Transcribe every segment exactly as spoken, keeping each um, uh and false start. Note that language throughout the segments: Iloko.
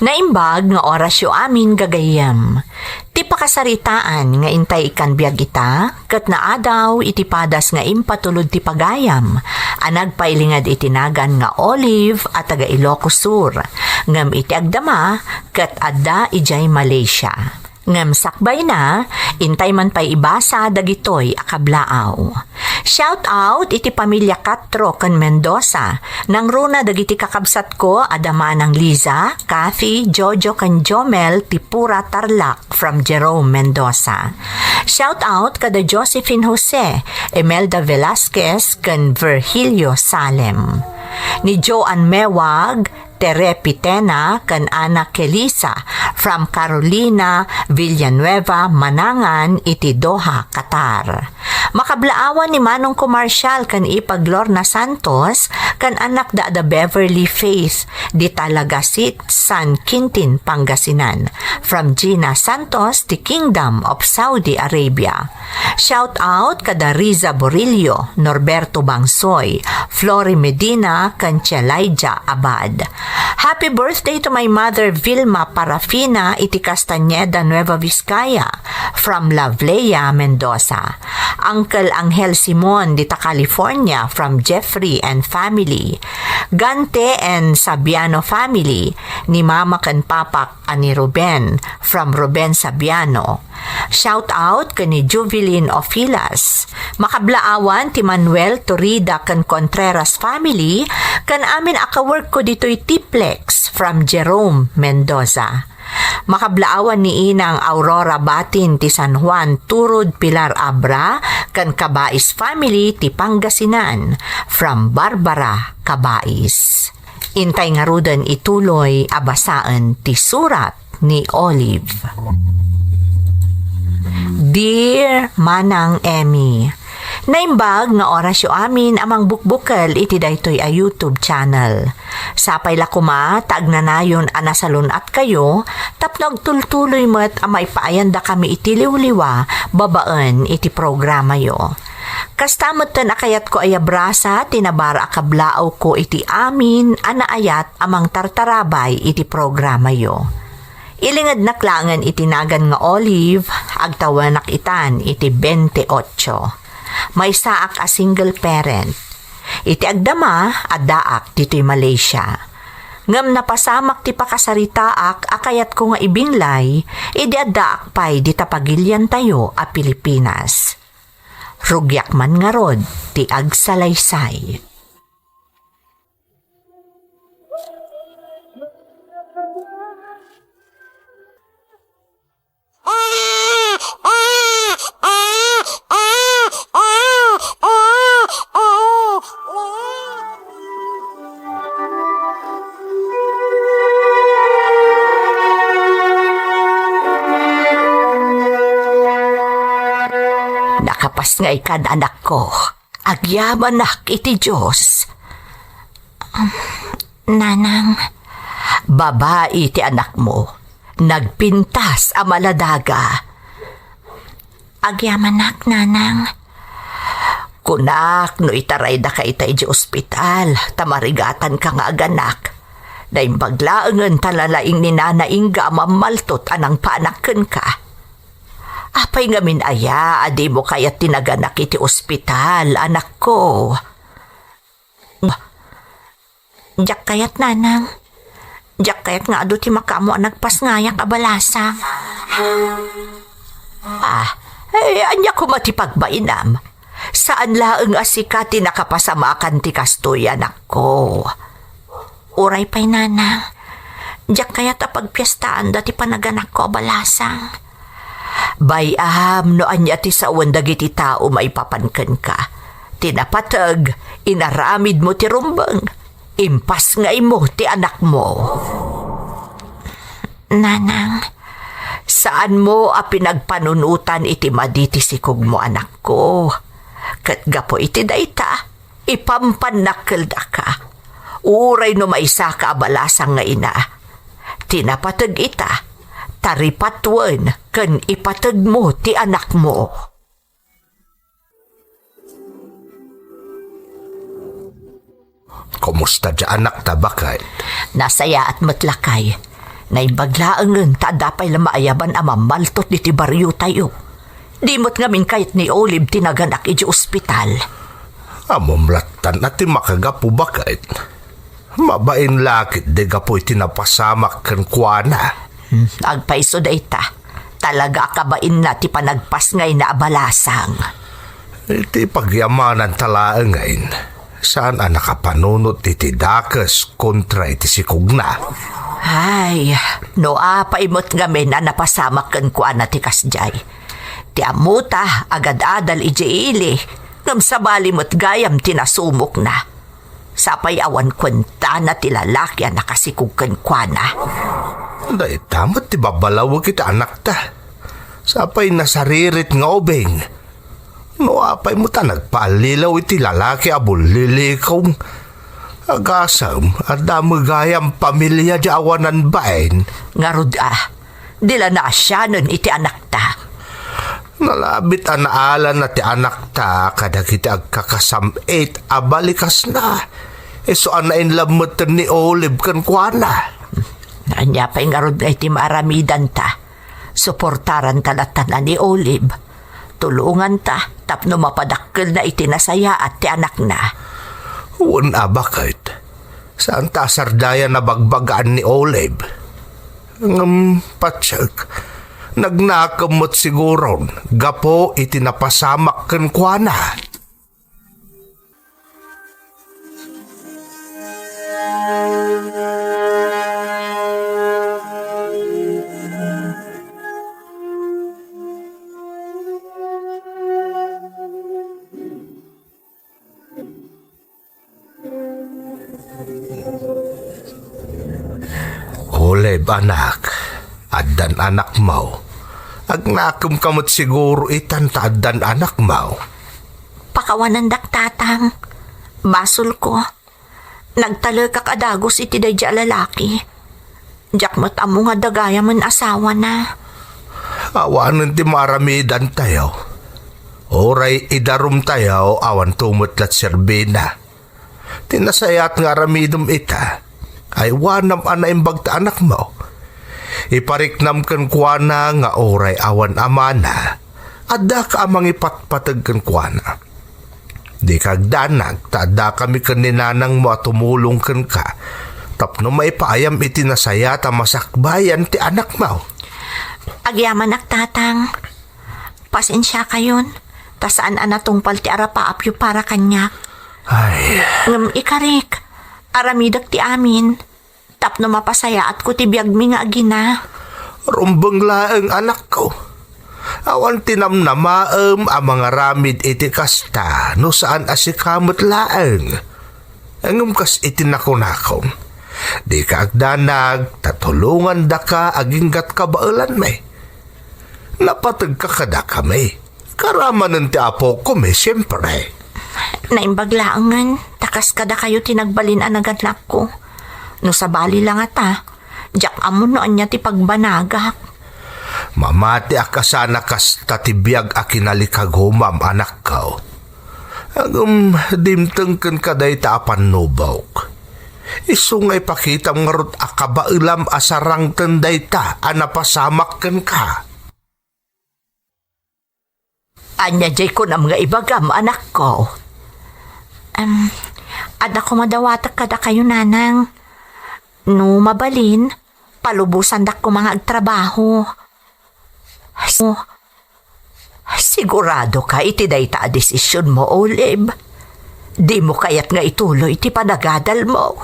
Naimbag nga orasyo amin, gagayyem. Ti pakasaritaan nga intay ikkan biag ita, ket naadaw iti padas nga impatulod ti pagayam, a nagpailinged iti nagan nga Olive a taga Ilocos Sur, ngem iti agdama, ket adda idiay Malaysia. Ngem sakbayna, intay man pay ibasa dagitoy a kablaaw. Shout out iti pamilia Castro ken Mendoza. Nangruna dagiti kakabsatko a da Manang Liza, Kathy, Jojo ken Jomel ti Pura Tarlac from Jerome Mendoza. Shout out kada Josephine Jose, Imelda Velasquez ken Virgilio Salem. Ni Joan Mewag, Tere Pitena ken Ana Kelisa from Carolina Villanueva Manangan iti Doha, Qatar. Makablaawan ni Manong Comarcial ken Ipag Lorna Santos ken anakda da Beverly Faith di Talagasit, San Quintin, Pangasinan. From Gina Santos, the Kingdom of Saudi Arabia. Shout out kada Riza Borillo, Norberto Bangsoy, Flory Medina, ken Chelaija Abad. Happy birthday to my mother Vilma Parafina iti Castañeda, Nueva Vizcaya, from Lavlea, Mendoza. Uncle Angel Simon dita California from Jeffrey and family. Gante and Sabiano family, ni Mama ken Papak a ni Ruben, from Ruben Sabiano. Shout out ken ni Jubilin Ofilas. Makablaawan ti Manuel Torida ken Contreras family, ken amin a kaworkko ditoy Tiplex, from Jerome Mendoza. Makablaawan ni Inang Aurora Batin ti San Juan, Turod Pilar Abra, ken Kabais family ti Pangasinan, from Barbara Kabais. Intay ngaruden ituloy a basaen ti surat ni Olive. Dear Manang Emmy, naimbag nga orasyo amin a mangbukbukel iti daytoy a YouTube channel. Sapay la koma ta agnanayon a nasalun-atkayo tapno agtultuloy met a maipaayandakami iti liwliwa babaen iti programayo. Kasta metten a kayatko a iabrasa ti nabara a kablaawko iti amin a naayat a mangtartarabay iti programayo. Ilingednak laengen iti nagan nga Olive, agtawenak itan iti twenty-eight. Maysaak a single parent. Iti agdama, addaak ditoy Malaysia. Ngem napasamak ti pakasaritaak a kayatko nga ibinglay idi addaak pay dita pagiliantayo a Pilipinas. Rugiak man ngarud ti agsalaysay. Nakapasngaykan, anakko. Agyamanak iti Dios. Um, Nanang. Babai ti anakmo. Nagpintas a maladaga. Agyamanak, Nanang. Kunak no itaraydaka ita idiay ospital, ta marigatanka nga aganak. Naimbag laengen ta nalaing ni Nana Inga a mammaltot a nangpanak kenka. Apay ngamin aya a dimo kayat ti naganak iti ospital, anakko? Diak kayat, Nanang. Diak kayat nga adu ti makaammo a nagpasngayak a balasang. Ah, eh, ania koma ti pagbainam? Saan laeng a sika ti nakapasamakan ti kastoy, anakko. Uray pay, Nanang. Diak kayat a pagpiestaanda ti panaganakko a balasang. Bay-am no ania ti sawen dagiti tao maipapan kenka. Ti napateg, inaramidmo ti rumbeng. Impasngaymo ti anakmo. Nanang. Saanmo a pinagpanunotan iti madi ti sikogmo, anakko. Ket gapu iti dayta, ipampannakkeldaka. Uray no maysaka a balasang nga ina, ti napateg ita, taripatuen ken ipategmo ti anakmo. Kumusta ti anakta, baket? Nasayaat met, lakay. Naimbag laengen ta adda pay la maayaban a mammaltot diti bariotayo. Di met ngamin kayat ni Olive ti naganak idiay ospital. Ammom lattan a ti makagapu, baket. Mabain la ketdi gapu iti napasamak kenkuana. Hmm, agpayso dayta. Talaga a kabainna ti panagpasngayna a balasang. Iti pagyamananta laengen, saan a nakapanunot iti dakes kontra iti sikogna. Ay, no apay met ngamin a napasamak kenkuana ti kasdiay. Ti ammota, agad-adal idiay ili, ngem sabali met gayam ti nasumokna. Sapay awan kuentana ti lalaki a nakasikog kenkuana. Dayta met ti babalawek iti anakta. Sapay nasaririt nga ubing. No apay met a nagpaallilaw iti lalaki a bullilikong. Agasem, adda met gayam pamilia di awanan bain. Ngarud a, di la naasianen iti anakta. Nalabit a naalana ti anakta kadagiti agkakasam-it a balikasna. Isu a nainlove metten ni Olive kenkuana. Ania pay ngarud nga iti maaramidanta? Suportaranta lattan a ni Olive. Tulonganta tapno mapadakkelna iti nasayaat ti anakna. Wen a, baket. Saanta a sardayan a bagbagaan ni Olive. Ngem, patiek, nagnakem met siguron gapu iti napasamak kenkuana. Olive, anak, addan anakmo. Agnakemka met siguro itan ta addan anakmo. Pakawanendak, Tatang. Basolko. Nagtalekak a dagus iti daydi a lalaki. Diak met ammo nga adda gayamen asawana. Awanen ti maaramidantayo. Uray idarumtayo, awanto met la ti serbina. Ti nasayaat nga aramidem ita, aywanam a naimbag ta anakmo. Ipariknam kenkuana nga uray awan amana, addaka a mangipatpateg kenkuana. Dika agdanag ta addakami ken ni nanangmo a tumulong kenka tapno maipaayam iti nasayaat a masakbayan ti anakmo. Agyamanak, Tatang. Pasensiakayon, ta saan a natungpal ti arapaapyo para kaniak. Ay. Ngem ikarik, aramidek ti amin, tapno mapasayaatko ti biagmi nga agina. Rumbeng laeng, anakko. Awan ti namnamaem a mangaramid iti kasta no saan a sika met laeng. Ngem kas iti nakunakon, dika agdanag ta tulongandaka aginggat kabaelanmi. Napategka kadakami. Karamanen ti apokmi, siempre. Naimbag laengen, ta kas kadakayo ti nagbalin a naganakko. No sabali la ngata, diak ammo no ania ti pagbanagak. Mamatiak a sana kasta ti biag a kinalikagumam, anakko. Ngem dimteng kenka dayta a pannubok. Isu nga ipakitam ngarud a kabaelam a sarangten dayta a napasamak kenka. Ania diay kunam nga ibagam, anakko? Em, adda koma dawatek kadakayo, nanang. No mabalin, palubosandak koma nga agtrabaho. Sigurado ka iti dayta a desisionmo, Olive? Dimo kayat nga ituloy ti panagadalmo?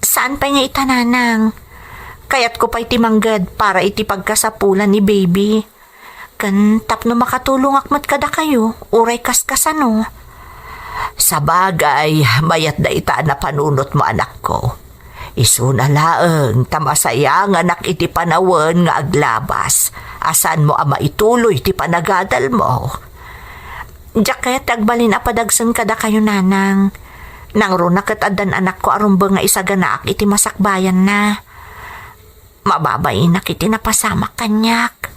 Saan pay nga ita, nanang. Kayatko pay ti mangged para iti pagkasapulan ni baby. Ken tapno makatulongak met kadakayo, uray kaskasano. Sabagay, mayat dayta a napanunotmo, anakko. Isuna laeng ta masayanganak iti panawen nga aglabas a saanmo a maituloy ti panagadalmo. Diak kayat ti agbalin a padagsen kadakayo, nanang. Nangruna ket addan anakko a rumbeng nga isaganaak iti masakbayanna. Mababainak iti napasamak kaniak.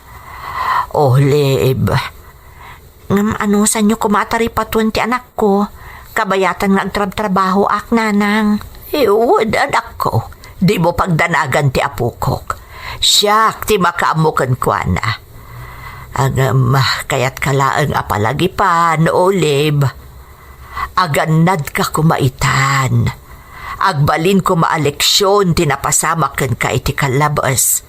Olive, ngem anusanyo koma a taripatuen ti anakko, kabayatan nga agtrabtrabahoak, nanang? Iwed, anakko. Dimo pagdanagan ti apokok. Siak ti makaammo kenkuana. Ngem kayatka laeng a palagipan, Olive. Agannadka koma itan. Agbalin koma a leksion ti napasamak kenka iti kallabes.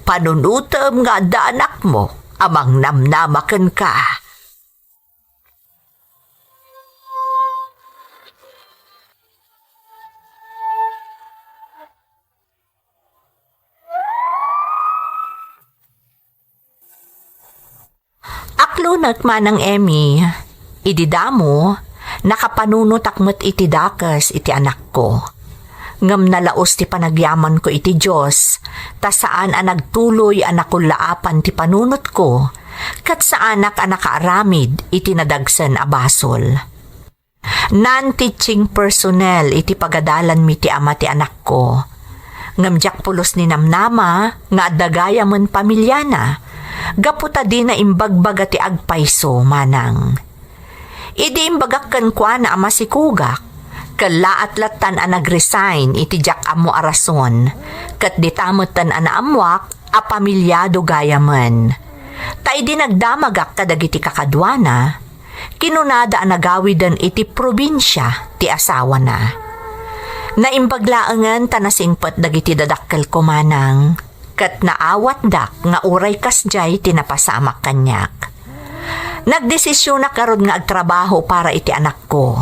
Panunotem nga adda anakmo a mangnamnama kenka. Aklonek, Manang Emmy. Idi damo, nakapanunotak met iti dakes iti anakko. Ngem nalaus ti panagyamanko iti Dios, ta saan a nagtuloy a nakullaapan ti panunotko, ket saanak a nakaaramid iti nadagsen a basol. Non-teaching personnel iti pagadalanmi ti ama ti anakko. Ngem diak pulos ninamnama nga adda gayamen pamiliana, gapu ta dina imbagbaga ti agpayso, manang. Idi imbagak kenkuana a masikogak, kellaat lattan a nag-resign iti diak ammo a rason, ket dita metten a naammoak a pamiliado gayamen. Ta idi nagdamagak kadagiti kakaduana, kinunada a nagawiden iti probinsia ti asawana. Naimbag laengen ta nasingpet dagiti dadakkelko, manang, ket naawatdak nga uray kasdiay ti napasamak kaniak. Nagdesisionak ngarud nga agtrabaho para iti anakko.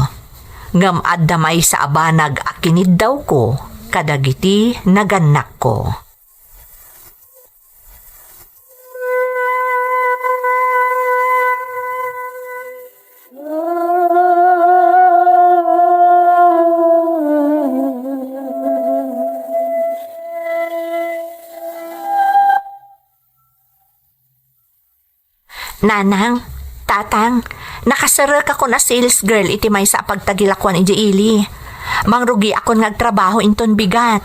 Ngem adda maysa a banag a kiniddawko kadagiti nagannakko. Nanang, Tatang, nakaserekakon a sales girl iti maysa a pagtagilakoan idiay ili. Mangrugiakon nga agtrabaho inton bigat.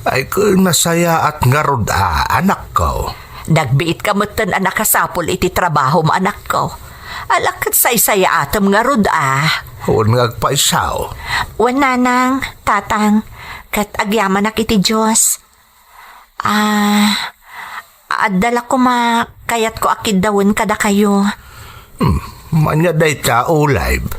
Ay, ket nasayaat ngarud a, anakko. Nagbiitka metten a nakasapul iti trabahom, anakko. Ala, ket saysayaatem ngarud a. Wen nga agpayso. Wen, Nanang, Tatang, ket agyamanak iti Dios. Ah, adda la koma kayatko a kiddawen kadakayo. Hmm, ania dayta, Olive?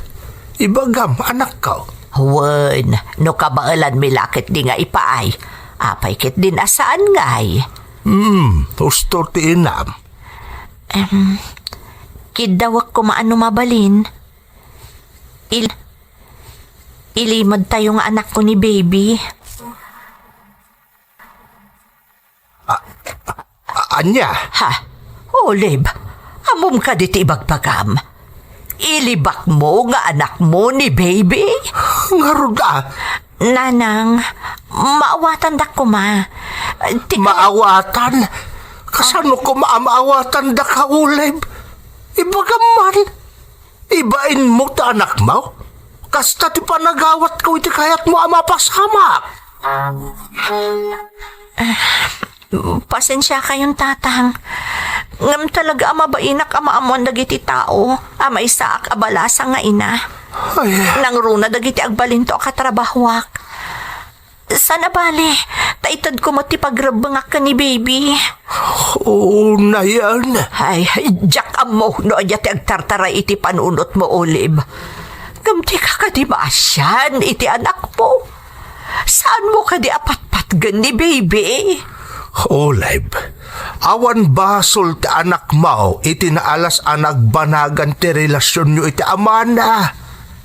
Ibagam, anakko. Wen, no kabaelanmi la ketdi nga ipaay, apay ketdin a saan ngay? Hmm, husto ti inam. Em, kiddawek koma no mabalin. Il-, ilimedtayo nga anakko ni baby. A-, a-, ania? Ha? Olive, ammom kadi ti ibagbagam? Ilibakmo nga anakmo ni baby? Ngarud a? Nanang, maawatandak koma. Ti kaya- Maawatan? Kasano koma a maawatandak, Olive? Ibagam man. Ibainmo ti anakmo? Kasta ti panagawatko iti kayatmo a mapasamak. Pasensiakayon, Tatang. Ngem talaga a mabainak a maammoan dagiti tao a maysaak a balasa nga ina. Ay. Nangruna dagiti agbalinto a katrabahoak. Saan a bale, ta itedko met ti pagrebbengak ken ni baby. Oo, nayan. Ay, diak ammo no ania ti agtartaray iti panunotmo, Olive. Ngem dika kadi maasian iti anakmo? Saanmo kadi a patpatgen ni baby? Olive, awan basol ti anakmo iti naalas a nagbanagan ti relasionyo iti amana.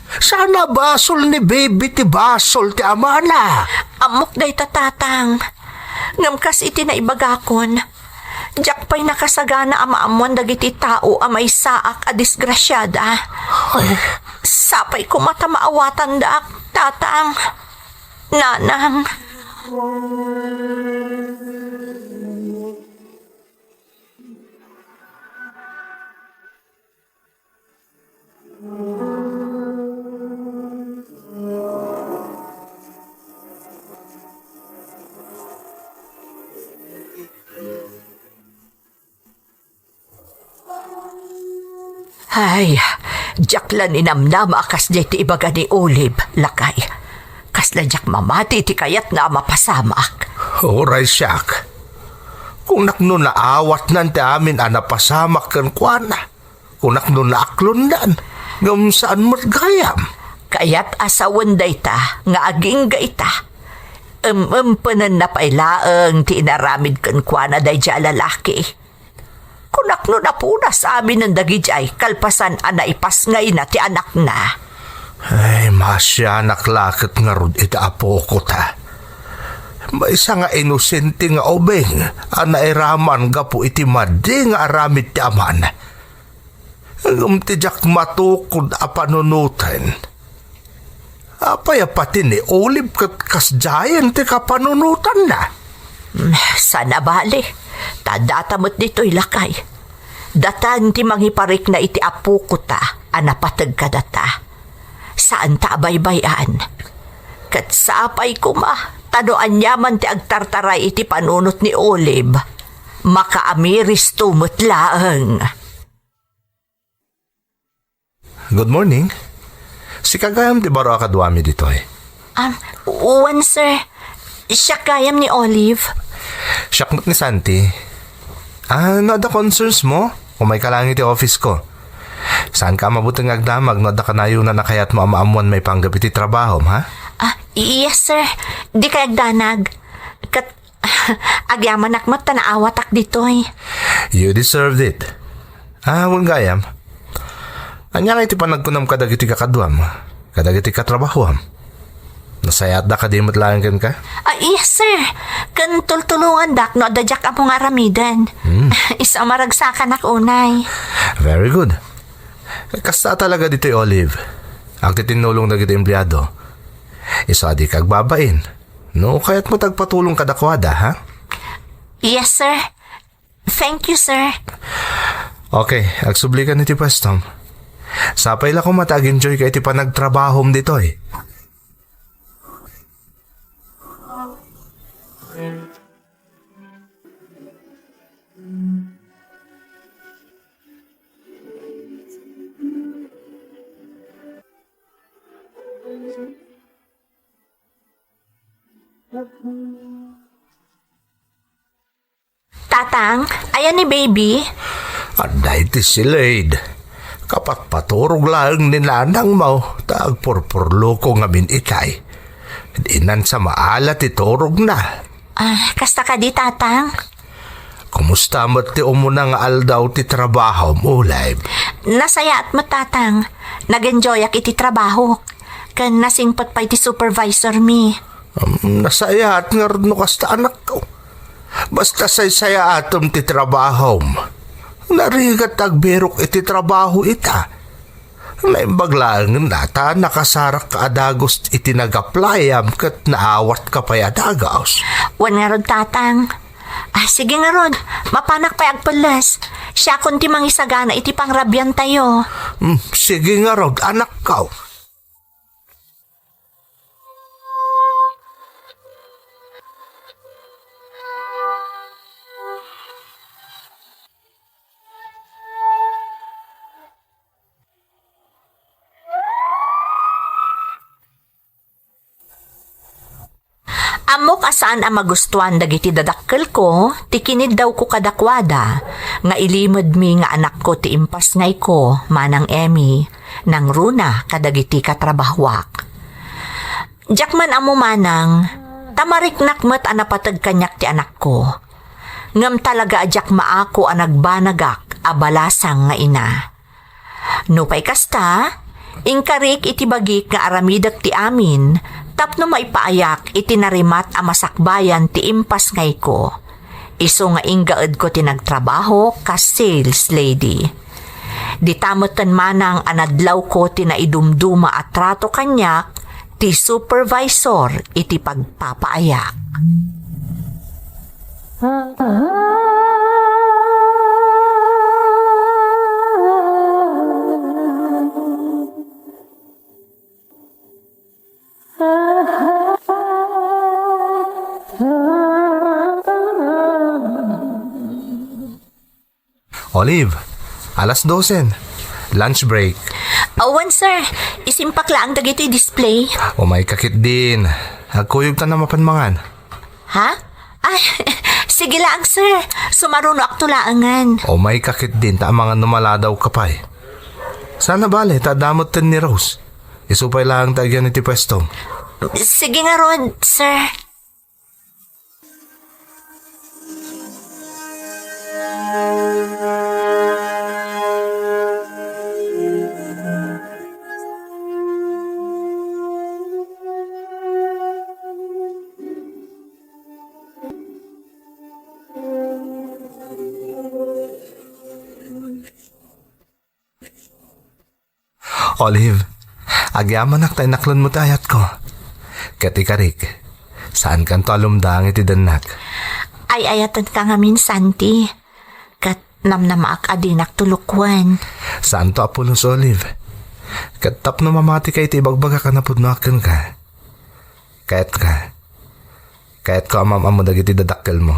Saan a basol ni baby ti basol ti amana. Ammok dayta, Tatang. Ngem kas iti naibagakon, diak pay nakasagana a maammoan dagiti tao a maysaak a disgrasiada. Ay. Sapay koma ta maawatandak, Tatang, Nanang. Ay, diak la ninamnama a kasdiay ti ibaga ni Olive, lakay. Kasla diak mamati iti kayatna a mapasamak. Uray siak. Kunak no naawatnan ti amin a napasamak kenkuana. Kunak no naaklonnan. Ngem saan met gayam. Kayat a sawen dayta nga agingga ita. Em-empenenna pay laeng ti inaramid kenkuana daydiay a lalaki. Kunak no napunas aminen dagidiay kalpasan a naipasngayna ti anakna. Ay, maasianak la ket ngarud iti apokota. Maysa nga inosente nga ubing a nairaman gapu iti madi nga aramid ti amana. Ngem ti diak matukod a panunoten, apay a pati ni Olive ket kasdiayen ti kapanunotanna? Hmm, saan a bali, ta data met ditoy lakay. Datan ti mangiparikna iti apokota a napateg kadata. Saanta a baybay-an. Ket sapay koma, ta no aniaman ti agtartaray iti panunot ni Olive, makaamiristo met laeng. Good morning. Sika gayam ti baro a kaduami ditoy? Um, wen, sir. Siak gayam ni Olive. Siak met ni Santi. Ah, no adda concerns mo, umayka laeng iti office ko. Saanka a mabuteng nga agdamag no adda kanayonan a kayatmo a maammoan maipanggep iti trabahom, ha? Ah, yes, sir. Dikay agdanag. Ket agyamanak met ta naawatak ditoy. You deserved it. Ah, wen gayam. Ania ngay ti panagkunam kadagiti kakaduam, kadagiti katrabahoam? Nasayaatda kadi met laeng kenka? Ah, yes, sir. Ken tultulongandak no adda diak ammo nga aramiden. Hmm. Isu a maragsakanak unay. Very good. Kasta talaga ditoy, Olive. Agtitinnulong dagiti empleado. Isu a dika agbabain. No kayatmo ti agpatulong kadakuada, ha? Yes, sir. Thank you, sir. Okay, agsublikan iti pwesto. Sapay la koma ta ag-enjoyka iti panagtrabahom ditoy. Tatang, ayan ni baby? Adda iti Silaid. Kapatpaturog laeng ni nanangmo, ta agpurpurloko ngamin itay. Dinan sa maala ti turogna. Ah, kasta kadi, Tatang? Kumusta met ti umuna nga aldaw ti trabahom, Olive? Nasayaat met, Tatang. Nag-enjoyak iti trabahok. Ken nasingpet pay ti supervisor mi. Um, nasayaat ngarud no kasta, anakko. Basta saysayaatem ti trabahom. Narigat ta agbirok iti trabaho ita. Naimbag laengen ta nakasarakka a dagus iti nag-applyam ket naawatka pay a dagus. Wen ngarud, Tatang. Ah, sige ngarud, mapanak pay agpelles. Siakon ti mangisagana iti pangrabiantayo. Hmm, sige ngarud, anakko. Ammok a saan a magustuan dagiti dadakkelko ti kiniddawko kadakuada nga ilimedmi nga anakko ti impasngayko, Manang Emmy, nangruna kadagiti katrabahoak. Diak man ammo, Manang, ta mariknak met a napateg kaniak ti anakko. Ngem talaga a diak maako a nagbanagak a balasang nga ina. Nupay kasta, inkarik iti bagik nga aramidek ti amin tapno maipaayak iti narimat a masakbayan ti impasngayko. Isu nga inggaedko ti nagtrabaho kas sales lady. Dita metten, Manang, a nadlawko ti naidumduma a trato kaniak ti supervisor iti pagpapaayak. Olive, alas dosen. Lunch break. Awan, sir. Isimpak laeng dagitoy display. Umayka ketdin. Agkuyogtan a mapan mangan. Ha? Sige laeng, sir. Sumarunoakto laengen. Umayka ketdin ta amangan no maladawka pay. Saan a bale, ta adda metten ni Rose. Isu pay laeng ta agyan iti puestom. Sige ngarud, sir. Olive, agyamanak ta inaklonmo ti ayatko. Ket ikarik, saankanto a lumdaang iti dennak. Ay-ayatenka ngamin, Santi. Ket namnamaak a dinak tulokuen. Saanto a pulos, Olive. Ket tapno mamatika iti ibagbagak a napudnoak kenka. Kayatka. Kayatko a mam-ammo dagiti dadakkelmo.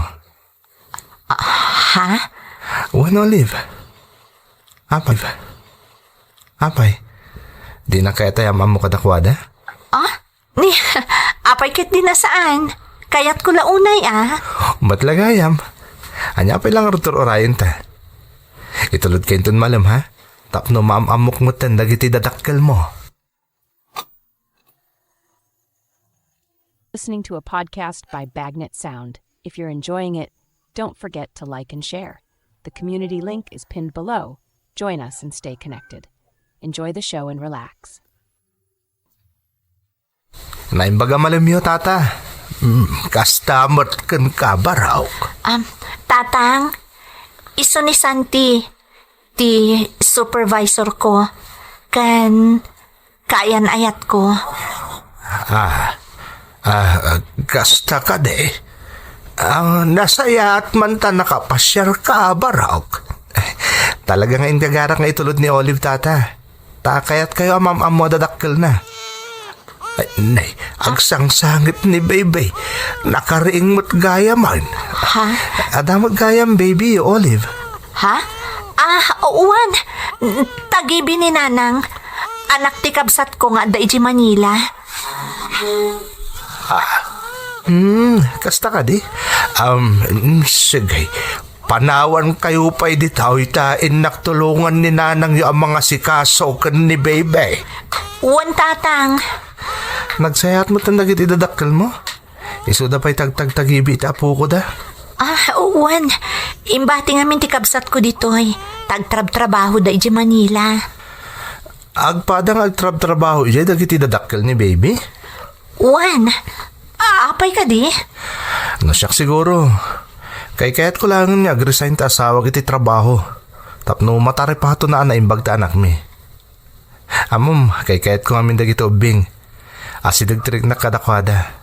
Ah, ha? Wen, Olive. Apay? Apay? Dina kayat a yam-ammo kadakuada? Ah? Ni, apay ket dina saan? Kayatko la unay, ah. Met la gayam. Ania pay la ngarud ti ur-urayenta? Itulodka inton malem, ha? Tapno maam-ammok metten dagiti dadakkelmo. Listening to a podcast by Bagnet Sound. If you're enjoying it, don't forget to like and share. The community link is pinned below. Join us and stay connected. Enjoy the show and relax. Naimbag a malemyo, Tata. Mm, kasta met kenka, Barok. Um, Tatang, isu ni Santi, ti supervisor ko, ken kaayan-ayatko. Ah, ah, kasta kadi? Ah, nasayaat man ta nakapasiarka, Barok. Talaga nga inggagarak nga itulod ni Olive, Tata. Ta kayatkayo a mam-ammo a dadakkelna. Ay, nay, agsangsangit ni Baby. Nakariing met gayamen. Ha? Adda met gayam, Baby, Olive. Ha? Ah, wen. Tagibi ni Nanang. Anak ti kabsatko nga adda idiay Manila. Ah. Hmm, kasta kadi? Um, mm, sige. Panawankayo pay ditoy ta innak tulongan ni Nanangyo a mangasikaso ken ni Baby. Wen, Tatang. Nagsayaat met dagiti dadakkelmo? Isuda pay ti agtagtagibi iti apokoda? Ah, wen. Imbati ngamin ti kabsatko ditoy. Tagtrabtrabahoda idiay Manila. Agpada nga agtrabtrabaho idiay dagiti dadakkel ni Baby? Wen. Ah, apay kadi? No siak siguro, kaykayatko laengen nga agresign ti asawak iti trabaho tapno mataripaton a naimbag ti anakmi. Ammom, kaykayatko ngamin dagiti ubbing. Asideg ti riknak kadakuada.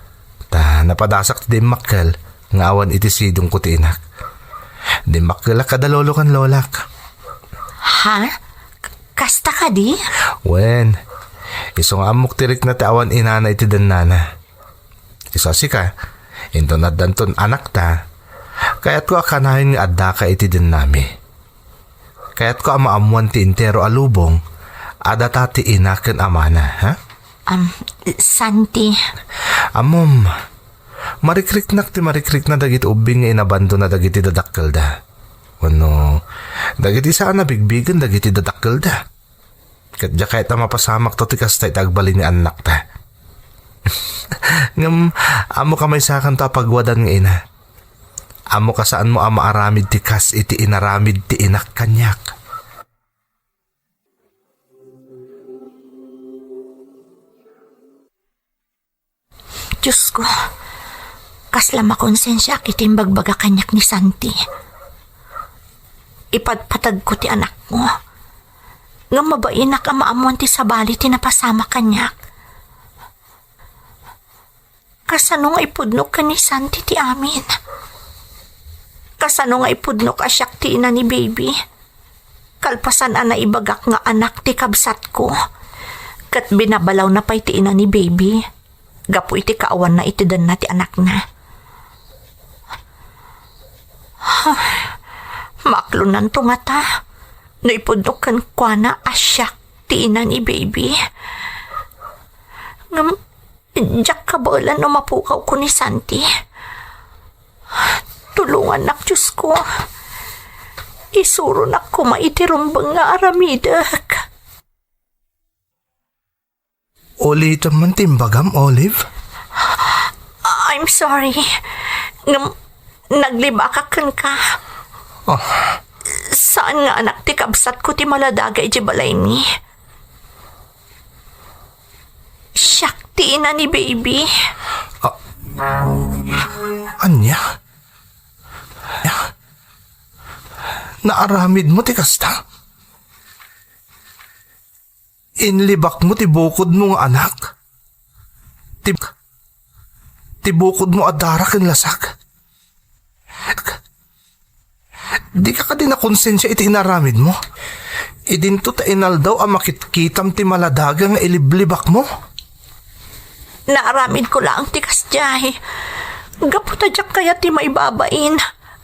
Ta napadasak ti dimmakkel nga awan iti sidongko ti inak. Dimmakkelak kada lolo ken lolak. Ha? K-, kasta kadi? Wen, isu nga ammok ti rikna ti awan inana iti dennana. Isu a sika, inton addanton anakta, kayatko a kanayon nga addaka iti dennami. Kayatko a maammoan ti entero a lubong a data ti ina ken amana, ha? Am, Santi. Ammom, marikriknak ti marikrikna dagiti ubbing nga inabandona dagiti dadakkelda. Wenno, dagiti saan a bigbigen dagiti dadakkelda. Ket diak kayat a mapasamakto ti kasta iti agbalin nga annakta. Ngem, ammoka maysakanto a pagwadan nga ina. Ammoka saanmo a maaramid ti kas iti inaramid ti inak kaniak. Diosko, kasla makonsensiaak iti imbagbaga kaniak ni Santi. Ipatpatagko ti anakko. Ngem mabainak a maammoan ti sabali ti napasamak kaniak. Kasano nga ipudnok ken ni Santi ti amin? Kasano nga ipudnok a siak ti ina ni Baby? Kalpasan a naibagak nga anak ti kabsatko, ket binabalawna pay ti ina ni Baby gapu iti kaawanna iti denna ti anakna. Maaklonanto ngata no ipudnok kenkuana a siak ti ina ni Baby. Ngem, diak kabaelan no mapukawko ni Santi. Tulongannak, Diosko. Isuronak koma iti rumbeng nga aramidek. Ulitem man ti imbagam, Olive. I'm sorry. Ngem naglibakak kenka. Ah. Saan nga anak ti kabsatko ti maladaga iti balaymi. Siak ti ina ni baby. Ah. Ania? Naaramidmo ti kasta? Inlibakmo ti bukodmo nga anak? Ti, ti bukodmo a Dara ken Lasak? Dika kadi nakonsensia iti inaramidmo? Idinto ta inaldaw a makitkitam ti maladaga nga iliblibakmo? Naaramidko laeng ti kasdiay. Gapu ta diak kayat ti maibabain.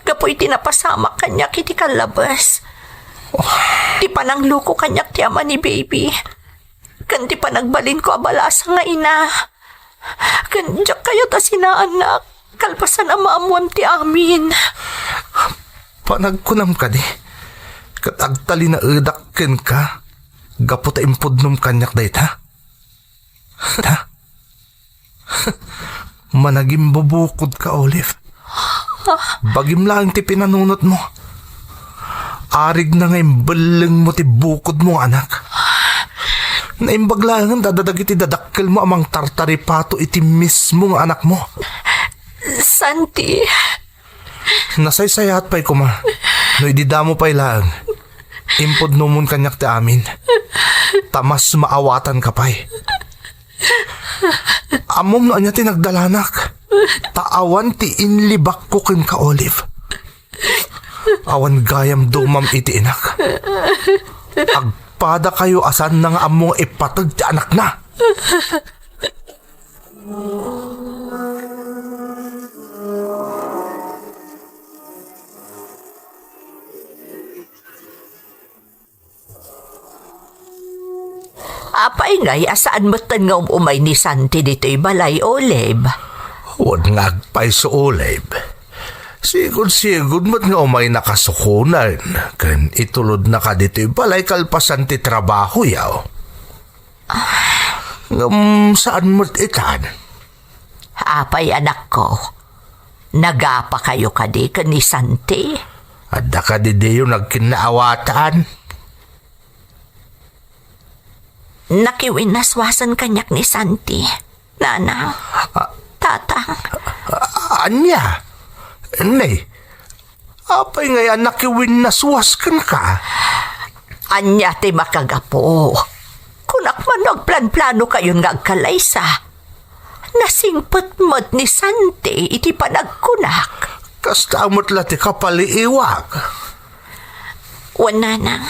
Gapu iti napasamak kaniak iti kallabes. Oh. Ti panangloko kaniak ti ama ni baby. Ken ti panagbalinko a balasa nga ina. Ken diak kayat a sinaannak, kalpasan a maammoam ti amin. Panagkunam kadi, ket agtalinaedak kenka gapu ta impudnom kaniak dayta? Ta? Managimbubukodka, Olive. Bagim laeng ti pinanunotmo. Arigna nga imbellengmo ti bukodmo nga anak. Naimbag laengen dagiti dadakkelmo a mangtartaripato iti mismo nga anakmo. Santi. Nasaysayaat pay koma no idi damo pay laeng impudnomon kaniak ti amin. Ta mas maawatanka pay. Ammom no ania ti nagdalanak. Ta awan ti inlibakko kenka, Olive. Awan gayam dumam iti inak. Agpadakayo a saanna nga ammo nga ipateg ti anakna. Apay ngay a saan metten nga um-umay ni Santi ditoy balay, Olive? Wen nga agpayso, Olive. Sigud-sigud met nga umay nakasukonan, ken itulodna ka ditoy balay kalpasan ti trabahoyo. Ngem saan met itan? Apay, anakko, nagapakayo kadi ken ni Santi? Adda kadi diyo nagkinnaawatan? Nakiwinnaswasen kaniak ni Santi, Nanang, Ah. Tatang. Ah, ania? Nay, apay ngay a nakiwinnaswas kenka? Ania ti makagapu? Kunak man no agplanplanokayon nga agkalaysa. Nasingpet met ni Santi iti panagkunak. Kasta met la ti kapaliiwak. Wen, Nanang,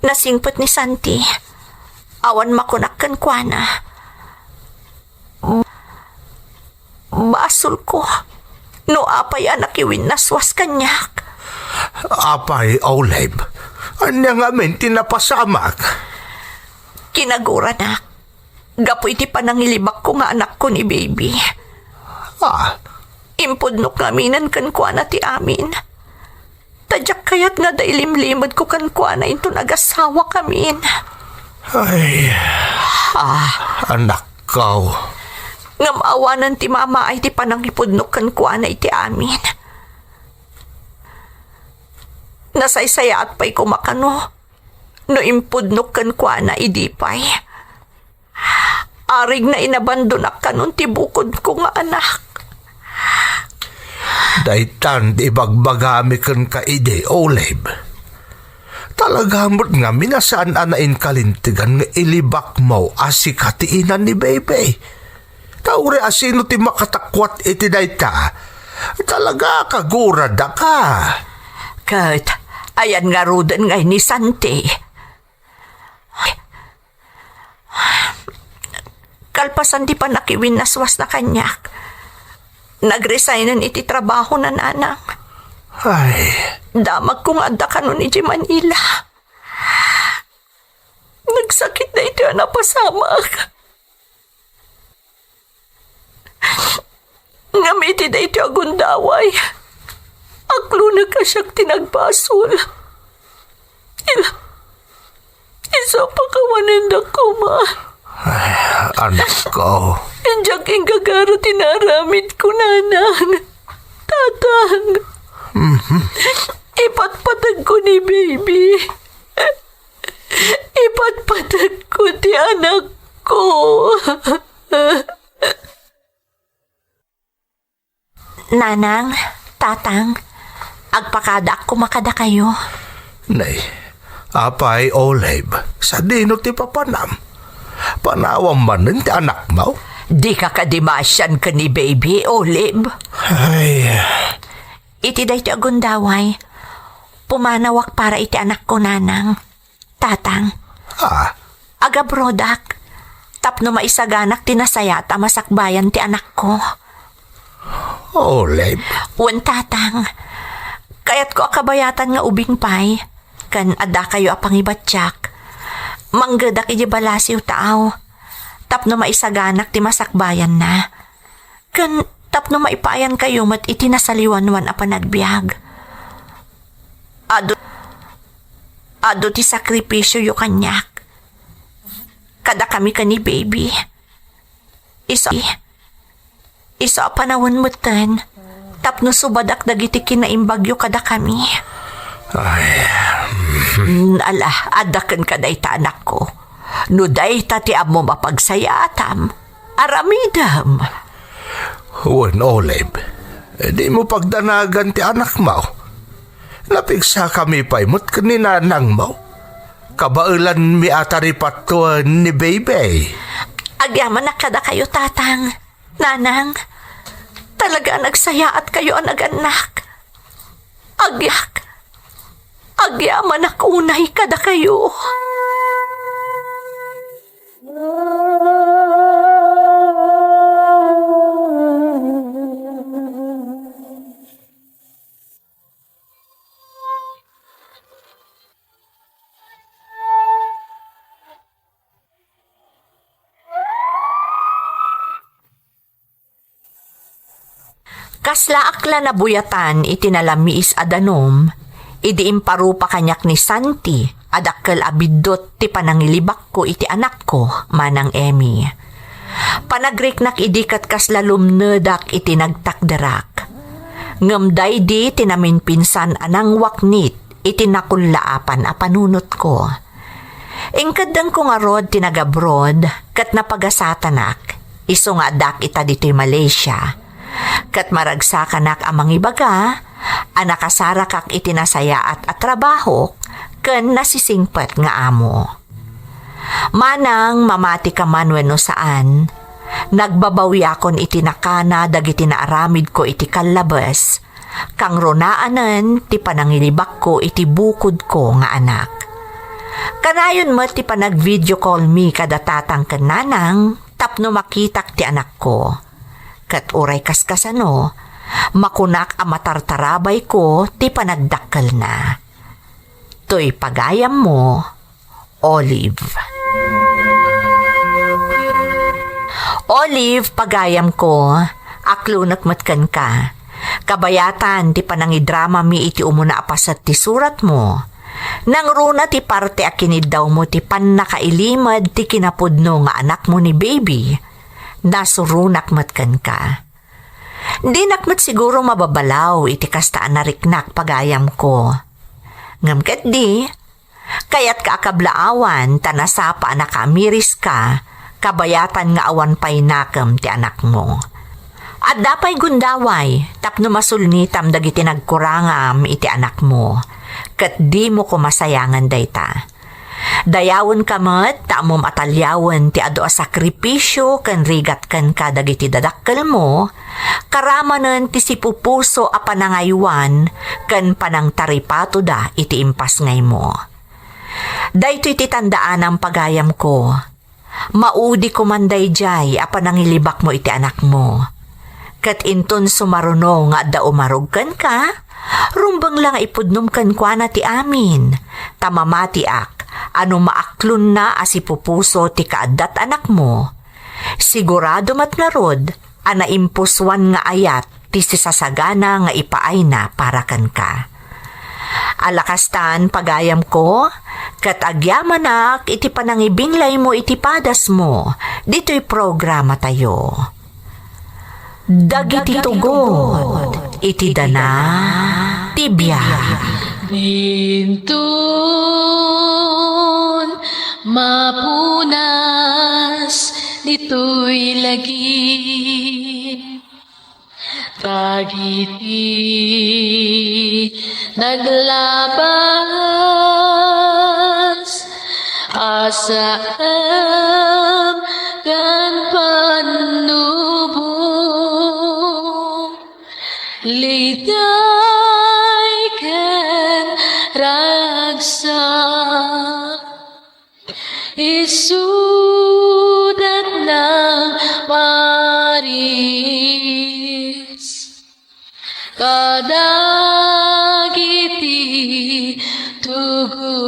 nasingpet ni Santi. Awan makunak kenkuana. Basolko no apay a nakiwinnaswas kaniak. Apay, Olive, ania ngamin ti napasamak? Kinaguranak gapu iti panangilibakko nga anakko ni baby. Ah. Impudnok ngaminen kenkuana ti amin. Ta diak kayat nga adda ilimlimedko kenkuana inton agasawakamin. Ay, Ah. anakko. Ngem awanen ti mamaay ti panangipudnok kenkuana iti amin. Nasaysayaat pay koma kano no impudnok kenkuana idi pay. Arigna inabandonak kanon ti bukodko nga anak. Daytan ti ibagbagami kenka idi, Olive. Talaga met ngamin a saan a nainkalintegan nga ilibakmo a sika ti ina ni Bebe. Ta uray a sino ti makatakwat iti dayta, talaga kaguradaka. Ket ayan ngaruden ngay ni Santi? Kalpasan ti pannakiwinnaswasna kaniak, nagresignen iti trabahona, Nanang. Ay. Damagko nga adda kanon idiay Manila. Nagsakit daytoy a napasamak. Ngem iti daytoy a gundaway, Aklonak a siak ti nagbasol. Ila, isu a pakawanendak koma. Ay, anakko. Diak inggagara ti naaramidko, nanang. Tatang. Mhm. Ipatpategko ni baby. Ipatpategko ti anakko. Nanang, tatang, agpakadaak koma kadakayo. Nay, apay, Olive, sadino ti papanam? Panawam manen ti anakmo? Dika kadi maasian ken ni baby, Olive? Ay. Iti daytoy a gundaway, pumanawak para iti anakko, nanang. Tatang. Ah? Agabrodak. Tapno maisaganak ti nasayaat a masakbayan ti anakko. Olive. Wen, tatang. Kayatko a kabayatan nga ubing pay. Ken addakayo a pangibatiak. Manggedak idiay balasiw ta aw. Tapno maisaganak ti masakbayanna. Ken tapno maipaayankayo met iti nasaliwanwan a panagbiag. Adu, adu ti sakripisioyo kaniak. Kadakami ken ni baby. Isu, isu a panawen metten tapno subadak dagiti kinaimbagyo kadakami. Ay. Mm, ala, adda kenka dayta, anakko. No dayta ti ammom a pagsayaatam, aramidem. Wen, Olive, dimo pagdanagan ti anakmo. Napigsakami pay met ken ni nanangmo. Kabaelanmi a taripattoen ni baby. Agyamanak kadakayo, tatang, nanang. Talaga a nagsayaatkayo a nagannak. Agyak. Agyamanak unay kadakayo. Kaslaak la nabuyatan iti nalamiis a danum, idi imparupa kaniak ni Santi a dakkel a biddut ti panangilibakko iti anakko, Manang Emmy. Panagriknak idi ket kasla lumnedak iti nagtakderak. Ngem daydi ti naminpinsan a nangwaknit iti nakullaapan a panunotko. Inkeddengko ngarud ti nagabroad ket napagasatanak, isu nga addaak ita ditoy Malaysia. Ket maragsakanak a mangibaga a nakasarakak iti nasayaat a trabahok ken nasisingpet nga amo. Manang mamatika man wenno saan, nagbabawiakon iti nakana dagiti naaramidko iti kallabes, kangrunaanen ti panangilibakko iti bukodko nga anak. Kanayon met ti panag-video call mi kada tatang ken nanang tapno makitak ti anakko. Ket uray kaskasano, makunak a matartarabayko ti panagdakkelna. Toy pagayammo, Olive. Olive, pagayamko, aklonek met kenka. Kabayatan ti panangidramami iti umuna a paset ti suratmo. Nangruna ti parte a kiniddawmo ti pannakailimed ti kinapudno nga anakmo ni baby. Nasuronak met kenka. Dinak met siguro mababalaw iti kasta a nariknak, pagayamko. Ngem ketdi, kayatka a kablaawan ta nasapa a nakaamiriska, kabayatan nga awan pay nakem ti anakmo. Adda pay gundaway tapno masulnitam dagiti nagkurangam iti anakmo, ket dimo koma sayangen dayta. Dayawenka met ta ammom a taliawen ti adu a sakripisio ken rigat kenka dagiti dadakkelmo, karamanen ti sipupuso a panangaywan ken panangtaripatoda iti impasngaymo. Daytoy ti tandaanam, pagayamko. Maudi koman daydiay a panangilibakmo iti anakmo. Ket inton sumaruno nga adda umarog kenka, rumbeng la nga ipudnom kenkuana ti amin, ta mamatiak a no maaklonna a sipupuso ti kaaddat anakmo, sigurado met ngarud a naimpusoan nga ayat ti sisasagana nga ipaayna para kenka. Ala kastan, pagayamko, ket agyamanak iti panangibinglaymo iti padasmo ditoy programatayo. Dagiti tugod iti dana ti biag. Inton mapunas ditoy lagip, dagiti naglabas a saan ken pannubo, liday ken ragsak. Isudat nang paris kadagiti tugo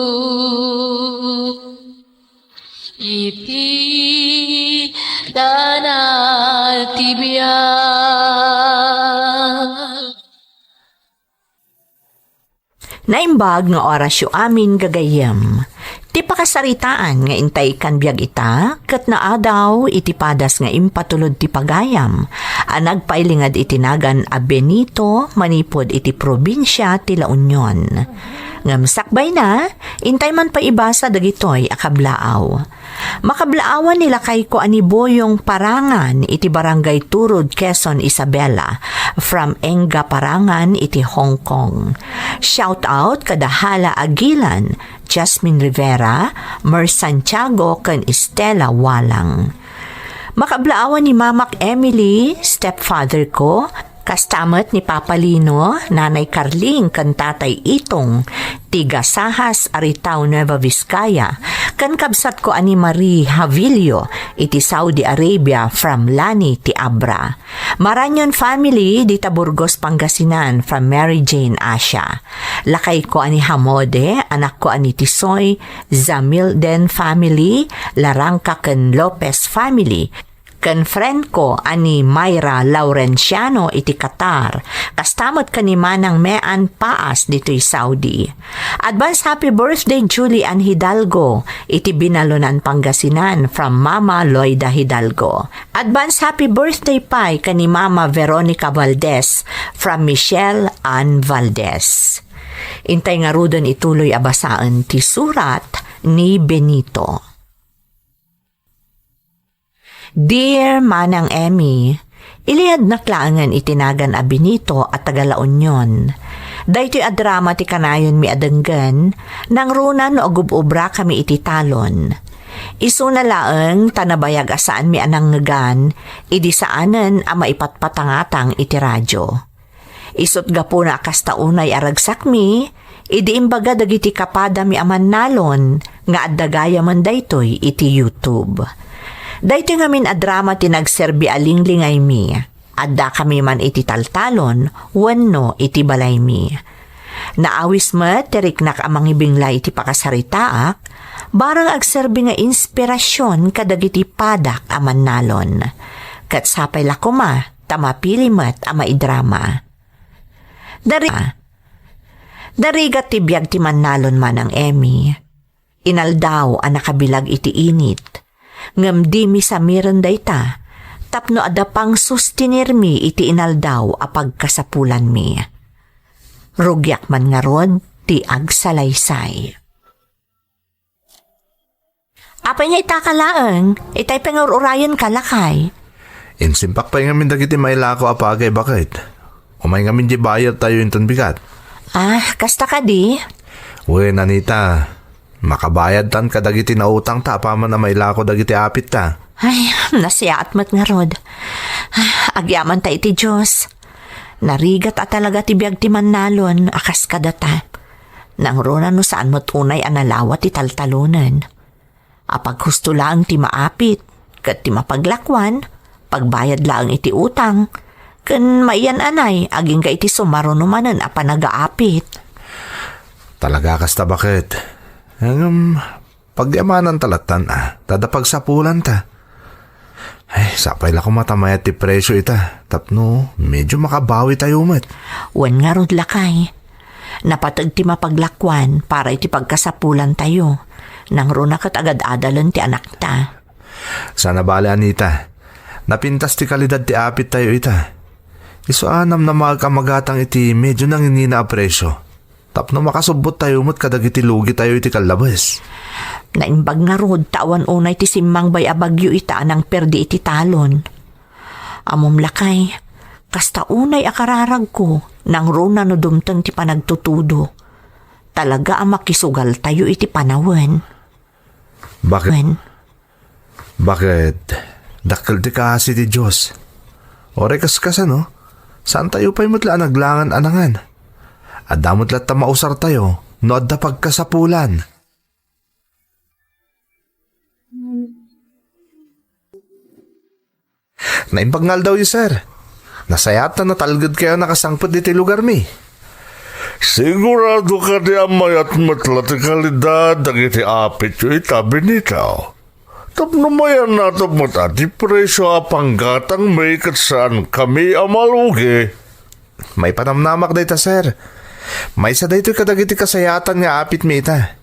iti dana ti biag. Naimbag nga orasyo amin, gagayyem. Ti pakasaritaan nga intay kan biag ita, ket naadaw iti padas nga impatulod ti pagayam, a nagpailinged iti nagan a Benito manipud iti probinsia ti La Union. Ngem sakbayna, intay man pay ibasa dagitoy a kablaaw. Makablaawan ni lakayko a ni Boyong Parangan iti Barangay Turod, Quezon, Isabela, from Enga Parangan iti Hong Kong. Shout out kada Hala Aguilan, Jasmine Rivera, Mer Santiago, ken Estela Walang. Makablaawan ni Mamak Emily, stepfather ko, kasta met ni Papa Lino, Nanay Carling, ken Tatay Itong, tiga Sajas, Aritao, Nueva Vizcaya, ken kabsatko a ni Marie Javillo iti Saudi Arabia from Lani ti Abra. Maranyon family dita Burgos, Pangasinan from Mary Jane Asia. Lakayko a ni Hamode, anakko a ni Tisoy, Zamilden family, Larangka ken Lopez family, ken friend ko a ni Myra Laurenciano iti Qatar, kasta met ken ni Manang Mean Paas ditoy Saudi. Advance happy birthday, Julie Ann Hidalgo, iti Binalonan, Pangasinan, from Mama Loida Hidalgo. Advance happy birthday pay ken ni Mama Veronica Valdez, from Michelle Ann Valdez. Intay ngaruden ituloy a basaen ti surat ni Benito. Dear Manang Emmy, iliadnak laengen iti nagan a Benito a taga La Union. Daytoy a drama ti kanayonmi a denggen, nangruna no agub-ubrakami iti talon. Isuna laeng ta nabayag a saanmi a nangngegan, idi saanen a maipatpatangatang iti radyo. Isut' gapuna a kasta unay a ragsakmi, idi imbaga dagiti kapadami a mannalon nga adda gayamen daytoy iti YouTube. Daytoy ngamin a drama ti nagserbi a linglingaymi. Addakami man iti taltalon wenno iti balaymi. Naawis met ti riknak a mangibinglay iti pakasaritaak, barang agserbi nga inspirasyon kadagiti padak a mannalon. Ket sapay la koma, ta mapili met a maidrama. Dari-, narigat ti biag ti mannalon, Manang Emmy. Inaldaw a nakabilag iti init, ngem dimi samiren dayta, tapno adda pangsustenirmi iti inaldaw a pagkasapulanmi. Rugiak man ngarud ti agsalaysay. Apay nga itaka laeng, itay pay nga ur-urayenka, lakay. Insimpak pay ngamin dagiti mailako a pagay, baket. Umay ngamin di bayadtayo inton bigat. Ah, kasta kadi? Wen, Anita, makabayadtan kadagiti nautangta apaman a mailako dagiti apitta. Ay, nasiaat met ngarud. Ah, agyamanta iti Dios. Narigat a talaga ti biag ti mannalon a kas kadata. Nangruna no saan met unay a nalawa ti taltalonen. Apaghusto laeng ti maapit, ket ti mapaglakuan, pagbayad laeng iti utang, ken maiyan-anay agingga iti sumaruno manen a panagaapit. Talaga kasta, baket. Ngem, pagyamananta lattan, a, ta adda pagsapulanta. Ay, sapay la koma ta mayat ti presyo ita, tapno medyo makabawi tayo met. Wen ngarud, lakay. Napateg ti mapaglakuan para iti pagkasapulan tayo. Nangruna ket agad-adalen ti anakta. Sana bale, Anita. Napintas ti kalidad ti apit tayo ita. Isu a namnamaek a magatang iti medyo nanginina a presyo. Tapno makasubbot tayo met kadagiti lugi tayo iti kallabes. Naimbag ngarud ta awan unay ti simmangbay a bagyo ita a nangperdi iti talon. Ammom, lakay, kasta unay a kararagko, nangruna no dumteng ti panagtutudo. Talaga a makisugal tayo iti panawen. Bakit? Wen. Bakit? Dakkel ti kaasi ti Dios. Uray kaskasano, saan tayo pay met la a naglangan a nangan. Adda met latta mausar tayo no adda pagkasapulan. Naimbag nga aldawyo, sir. Nasayaat ta natalged kayo a nakasangpet ditoy lugarmi. Sigurado kadi a mayat met la ti kalidad dagiti apityo ita, Benito. Tapno mayannato met a ti presyo a panggatangmi ket saankami a malugi. Maipanamnamak dayta, sir. Maysa daytoy kadagiti kasayaatan nga apitmi ita.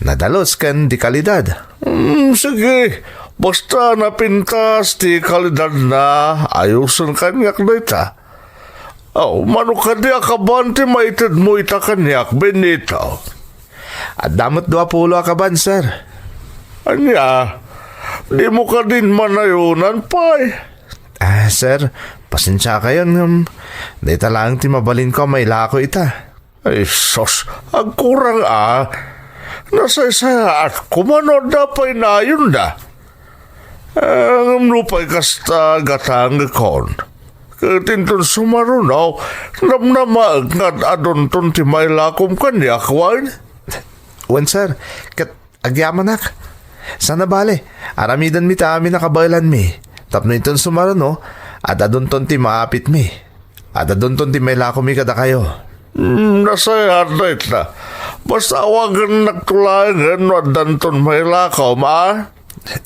Nadalus ken di kalidad. Hmm, sige. Basta napintas ti kalidadna, ayosen kaniak dayta. Aw, mano kadi a kaban ti maitedmo ita kaniak, Benito? Adda met dua pulo a kaban, sir. Ania? Dimo kadin manayonan pay? Ah, sir, pasensiakayon ngem dayta laeng ti mabalinko a mailako ita. Ay, sus, agkurang a. Nasaysayaat koma no adda pay nayonda. Ah, ngem nupay kasta, gatangekon. Ket inton sumaruno, namnamaek nga ad-adunton ti mailakom kaniak, wen? Wen, sir. Ket agyamanak. Sana bale, aramidenmi ti amin a kabaelanmi. Tapno inton sumaruno, ad-adunton ti maapitmi. Ad-adunton ti mailakomi kadakayo. Hmm, nasayaat dayta. Basta awagennakto laengen no addanton mailakom, a?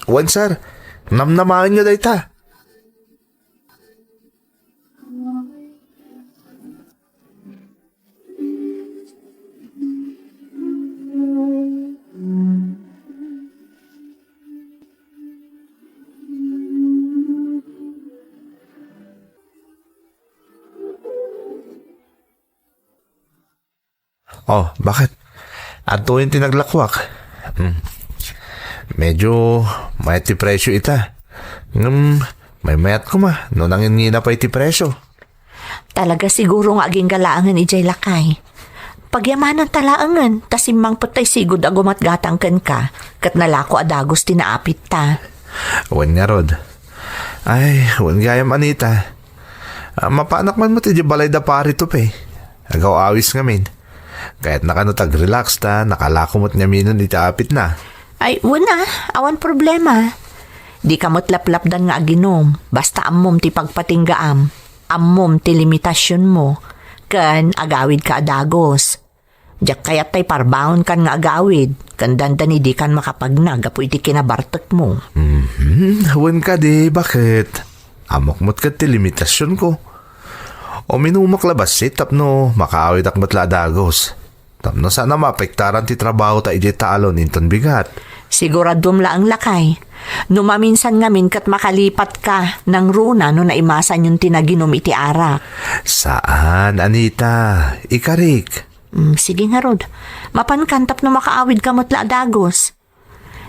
Wen, sir. Namnamaenyo dayta. Oh, bakit? Adtoyen ti naglakuak. Hmm. Medyo mayat ti presyo ita. Ngem, maymayat koma no nanginngina pay ti presyo. Talaga siguro nga agingga laengen idiay lakay. Pagyamananta laengen, ta simmangpet tay sigud a gumatgatang kenka, ket nalako a dagus ti naapitta. Wen ngarud. Ay, wen gayam, Anita. Ah, mapanak man met idiay balay da Pari Tupe. Agaw-awis ngamin. Kayatna kano tag-relax ta nakalako met ngaminen iti apitna. Ay, wen a, awan problema. Dika met laplapdan nga aginom, basta ammom ti pagpatinggaam, ammom ti limitasionmo, ken agawidka a dagus. Diak kayat tay parbangonkan nga agawid, ken dandani dikan makapagna gapu iti kinabartekmo. Mhm, wen kadi, bakit? Ammok met ket ti limitasionko. Uminumak la bassit tapno makaawidak met la a dagus. Tapno saan a maapektaran ti trabaho ta idiay talon inton bigat. Siguraduem laeng, lakay. No maminsan ngamin ket makalipatka, nangruna no naimasanyon ti naginom iti arak. Saan, Anita. Ikarik. Mm, sige ngarud. Mapankan tapno makaawidka met la a dagus.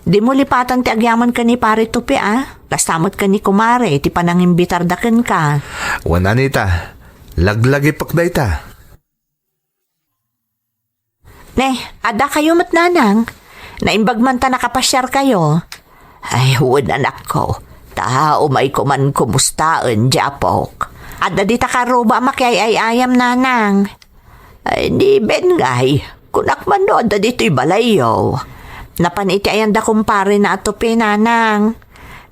Dimo lipatan ti agyaman ken ni Pare Tupi, a? Kasta met ken ni Kumare ti panangimbitarda kenka. Wen, Anita, laglagipek dayta. Ne, adda kayo met, Nanang. Naimbag man ta nakapasiar kayo. Ay, wen, anakko. Ta umayko man kumustaen, Japok. Adda dita karuba a makiay-ay-ayam, Nanang. Ay, ni Ben ngay, kunak man no adda ditoy balayyo. Napan iti ayan da kumpare na a Tupi, Nanang.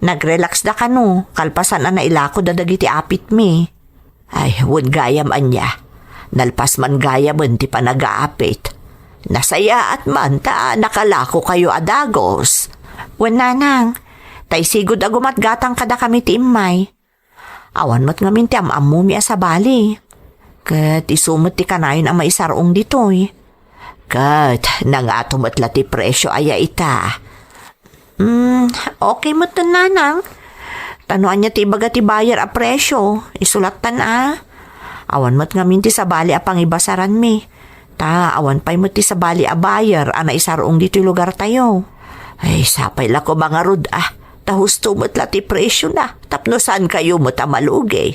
Nag-relax da kano, kalpasan a nailako da dagiti apitmi. Ay, wen gayam ania. Nalpas man gayamen ti panagaapit. Nasayaat man ta nakalako kayo a dagus. Wen, Nanang, Ta isigud a gumatgatang kadakami ti immay. Awan met ngamin ti am-ammomi a sabali. Ket isu met ti kanayon a maisar-ong ditoy. Ket nangato met la ti presyo aya ita. Hmm, okay met, nanang. Ta no ania ti ibaga ti buyer a presyo, isu lattan a. Awan met ngamin ti sabali a pangibasaranmi. Ta awan pay met ti sabali a buyer a naisar-ong ditoy lugartayo. Ay, sapay la koma ngarud a. Ta husto met la ti presyona, tapno saan kayo met a malugi.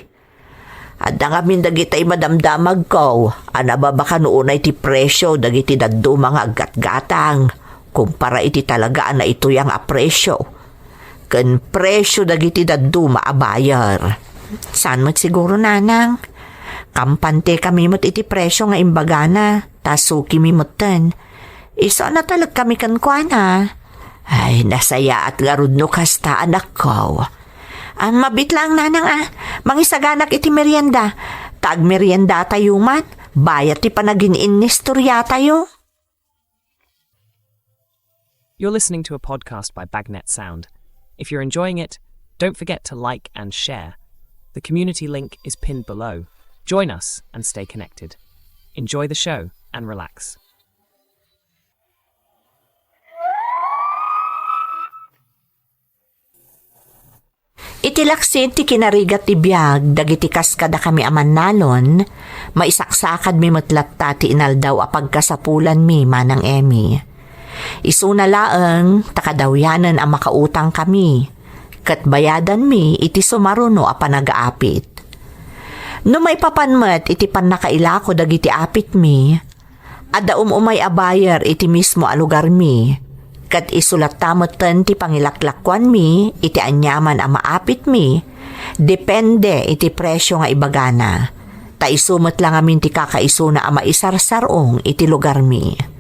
Adda ngamin dagitay madamdamagko a nababaka no unay ti presyo dagiti dadduma nga aggatgatang kumpara iti talaga a naituyang a presyo ken presyo dagiti dadduma a buyer. Saan met siguro, nanang? Kampante kami met iti presyo nga imbagana, ta sukimi metten. Isu a natalek kami kenkuana. Ay, nasayaat ngarud no kasta, anakko. Ah, mabiit laeng, nanang, a. Mangisaganak iti merienda. Ta agmeriendatayo man, bayat ti panagin-innistoriatayo. You're listening to a podcast by Bagnet Sound. If you're enjoying it, don't forget to like and share. The community link is pinned below. Join us and stay connected. Enjoy the show and relax. Iti laksid ti kinarigat ti biag dagiti kas kadakami a mannalon, maisaksakadmi met latta ti inaldaw a pagkasapulanmi, Manang Emmy. Isuna laeng ta kadawyanen a makautangkami, ket bayadanmi iti sumaruno a panagaapit. No maipapan met iti pannakailako dagiti apitmi, adda um-umay a buyer iti mismo a lugarmi, ket isu latta metten ti pangilaklakuanmi iti aniaman a maapitmi, depende iti presyo nga ibagana. Ta isu met la ngamin ti kakaisuna a maisarsar-ong iti lugarmi.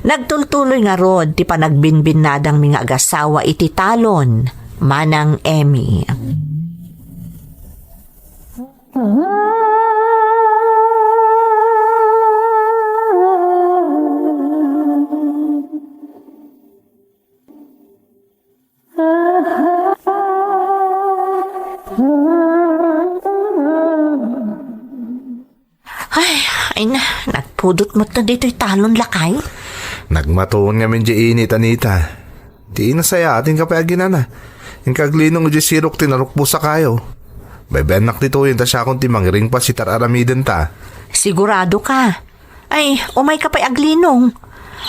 Nagtultuloy ngarud ti panagbinbinnadangmi nga agasawa iti talon, Manang Emmy. Ay, ay na, nagpudot met na ditoy talon, lakay. Nagmatuon ngamin di init, Anita. Di nasayaat, inka pay aginana. Inka aglinong iti sirok ti narukbos a kayo. Baybayannak ditoy, ta siakon ti mangiringpas iti ar-aramidenta. Sigurado ka? Ay, umay ka pay aglinong.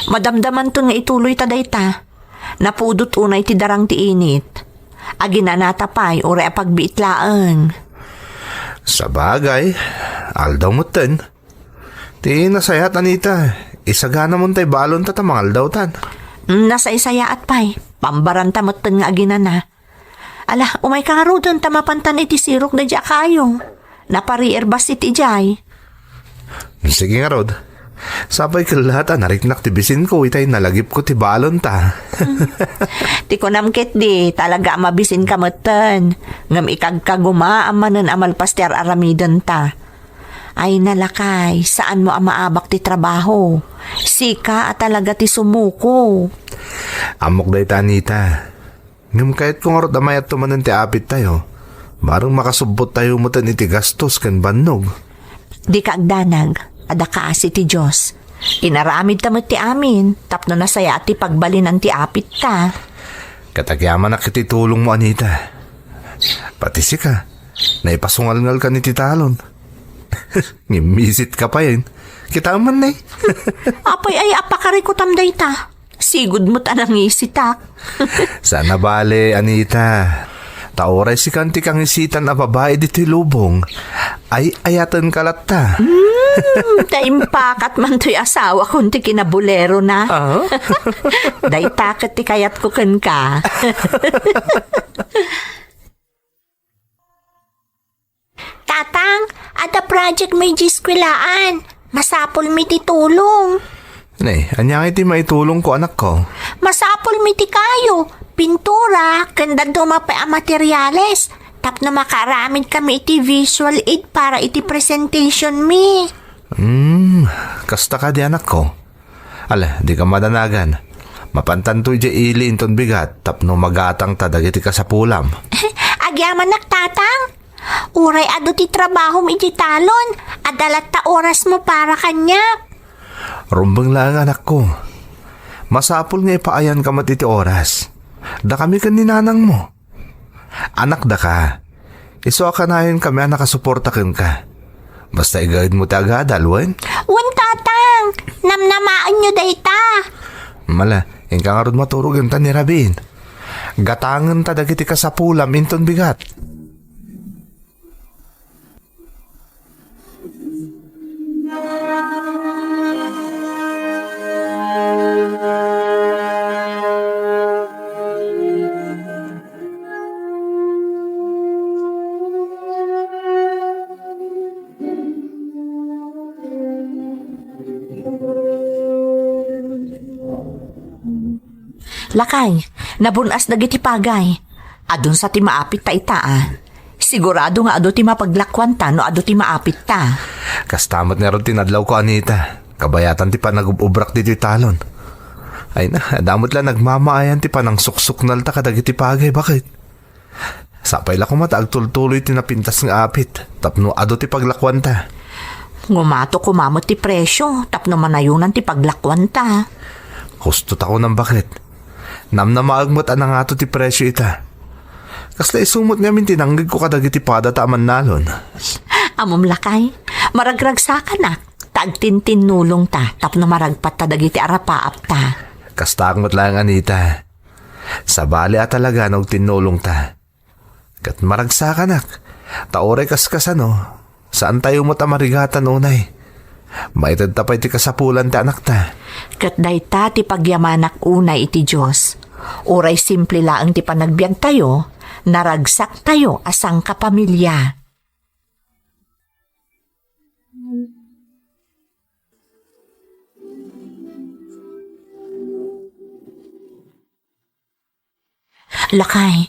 Madamdamanton nga ituloy ta dayta. Napudot unay ti darang ti init. Aginanata pay, uray a pagbiit laeng. Sabagay, aldaw metten. Ti nasayaat, Anita, isagana mon tay balonta ta mangaldawtan. Mm, nasaysayaat pay. Pambaranta metten nga aginana. Ala, umay ka ngaruden ta mapantan iti sirok daydi a kayo. Napariir bassit idiay. Sige ngarud. Sapay ket la ta nariknak ti bisinko itay nalagipko ti balonta. Ti kunam ketdi, talaga a mabisinka metten. Ngem ikagkagumaam manen a malpas ti ar-aramidenta. Ay, nalakay, saanmo a maabak ti trabaho. Sika a talaga ti sumuko. Ammok dayta, Anita. Ngem kayatko ngarud a mayatto manen ti apittayo. Bareng makasubbottayo metten iti gastos ken bannog. Dika agdanag, adda kaasi ti Dios. Inaramidta met ti amin, tapno nasayaat ti pagbalinan ti apitta. Ket agyamanak iti tulongmo, Anita. Pati sika, naipasungalngalkan iti talon. Ngimmisit ka pay, eh. Kita man, eh. Apay ay apakarikutam dayta. Sigud met a nangisitak. Saan a bale, Anita. Ta uray sikan ti kangisitan a babai ditoy lubong. Ay, ayaten ka latta. Hmm, ta impakat man toy asawakon ti kinabulerona. Ah? Dayta ket ti kayatko kenka. Tatang, adda project mi di eskuelaan. Masapulmi ti tulong. Ne, ania ngay ti maitulongko, anakko? Masapulmi ti kayo, pintura, ken dadduma pay a materiales. Tapno makaaramid kami iti visual aid para iti presentation mi. Hmm, kasta kadi, anakko. Ala, di ka madanagan. Mapantanto idiay ili inton bigat tapno magatangta dagiti kasapulam. Agyamanak, Tatang. Uray adu ti trabahom idiay talon, adda latta orasmo para kaniak. Rumbeng laeng, anakko. Masapul nga ipaayanka met iti oras. Dakami ken ni nanangmo. Anakdaka. Isu a kanayonkami a nakasuporta kenka. Basta igaedmo ti agadal, wen? Wen, Tatang. Namnamaenyo dayta. Mala, inka ngarud maturog ta ni Rabin. Gatangenta dagiti kasapulam inton bigat. Lakay, nabun-as dagiti pagay. Adun sa ti maapit ta ita, a. Sigurado nga adu ti mapaglakuanta no adu ti maapit ta. Kasta met ngarud ti nadlawko, Anita. Kabayatan ti panagub-ubrak ditoy talon. Ay na, adda met la nagmamaayan ti panangsuksuknalta kadagiti pagay, baket. Sapay la koma ta agtultuloy ti napintas nga apit tapno adu ti paglakuanta. Ngumato koma met ti presyo tapno manayonan ti paglakuanta. Husto ta kunam, baket. Namnamaek met a nangato ti presyo ita. Kasla isu met ngamin ti nangngegko kadagiti padata a mannalon. Ammom, lakay, maragragsakanak ta agtintinnulongta tapno maragpatta dagiti arapaapta. Kastaak met laeng, Anita. Sabali a talaga no agtinnulongta. Ket maragsakanak, ta uray kaskasano, saantayo met a marigatan unay. Maitedta pay ti kasapulan ti anakta. Ket dayta ti pagyamanak unay iti Dios. Uray simple laeng ti panagbiagtayo, naragsaktayo a sangkapamilya. Lakay,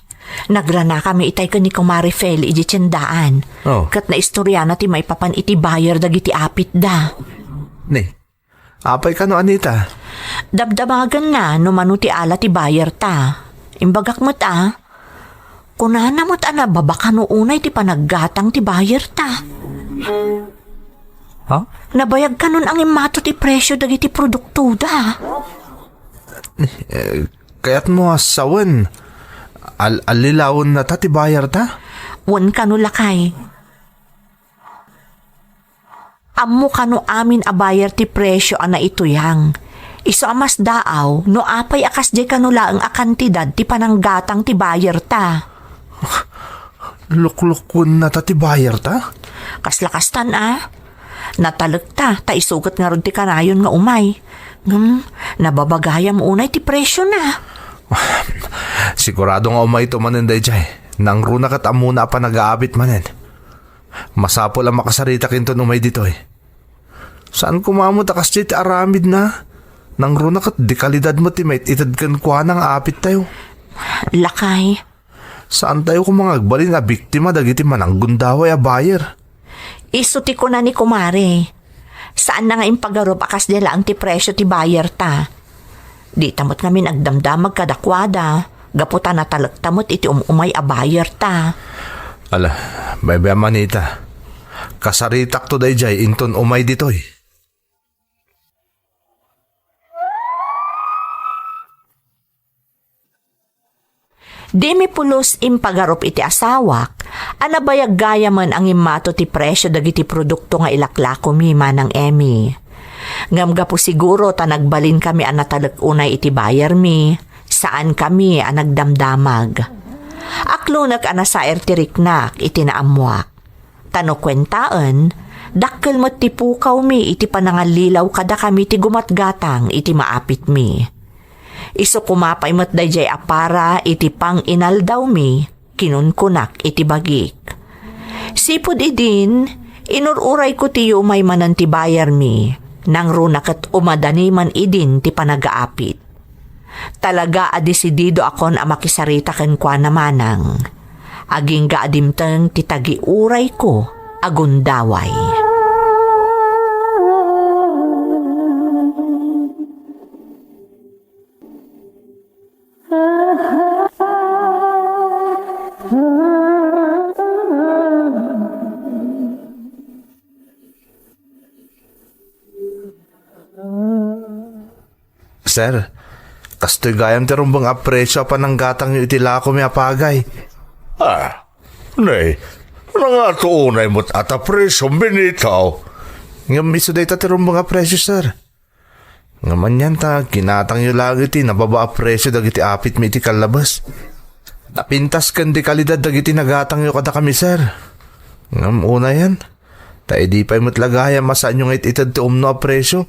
nagranakami itay ken ni Kumare Feli idiay tiendaan. Oh. Ket naistoriana ti maipapan iti buyer dagiti apitda. Ni, apay kano, Anita? Dabdabaganna no mano ti ala ti buyer ta. Imbagak met a. Kunana met a nababa kano unay ti panaggatang ti buyer ta. Ha? Nabayag kanon a ngimmato ti presyo dagiti produktoda. Eh, kayatmo a sawen, al-, allilawennata ti buyer ta? Wen kano, lakay. Ammo kano amin a buyer ti presyo a naituyang. Isu a masdaaw no apay a kasdiay kano laeng a kantidad ti pananggatang ti buyer ta. Luklukuennata ti buyer ta? Kasla kastan a. Natalekta, ta isu ket ngarud ti kanayon nga umay. Ngem, nababa gayam unay ti presyona. Sigurado nga umayto manen daydiay. Nangruna ket ammona a panagaabit manen. Masapul a makasaritak inton umay ditoy. Saan koma met a kasdiay ti aramidna? Nangruna ket dekalidad met ti mait-ited kenkuana nga apittayo. Lakay, saantayo koma nga agbalin a biktima dagiti mananggundaway a buyer. Isu ti kuna ni Kumare. Saanna nga impagarup a kasdiay laeng ti presyo ti buyer ta. Dita met ngamin agdamdamag kadakuada, gapu ta natalekta met iti um-umay a buyer ta. Ala, baybay a Anita. Kasaritakto daydiay inton umay ditoy. Dimi pulos impagarup iti asawak a nabayag gayamen a ngimmato ti presyo dagiti produkto nga ilaklakomi, Manang Emmy. Ngem gapu siguro ta nagbalinkami a natalek unay iti buyermi, saankami a nagdamdamag. Aklonek a nasaer ti riknak iti naammoak. Ta no kuentaen, dakkel met ti pukawmi iti panangallilaw kadakami ti gumatgatang iti maapitmi. Isu koma pay met daydiay a para iti panginaldawmi, kinunkunak iti bagik. Sipud idin, inur-urayko ti yumay manen ti buyermi, nangruna ket umadani man idin ti panagaapit. Talaga a desididoakon a makisarita kenkuana, Manang. Agingga a dimteng ti tagiurayko a gundaway. Sir, kastoy gayam ti rumbeng a presyo a pananggatangyo iti lakomi a pagay. Ah, ne, nangato unay met a ta presyo, Benito. Ngem isu dayta ti rumbeng a presyo, sir. Ngem anian ta ginatangyo laeng iti nababa a presyo dagiti apitmi iti kallabes? Napintas ken di kalidad dagiti nagatangyo kadakami, sir. Ngem unayen, ta idi pay met la gayam a saanyo nga it-ited ti umno a presyo.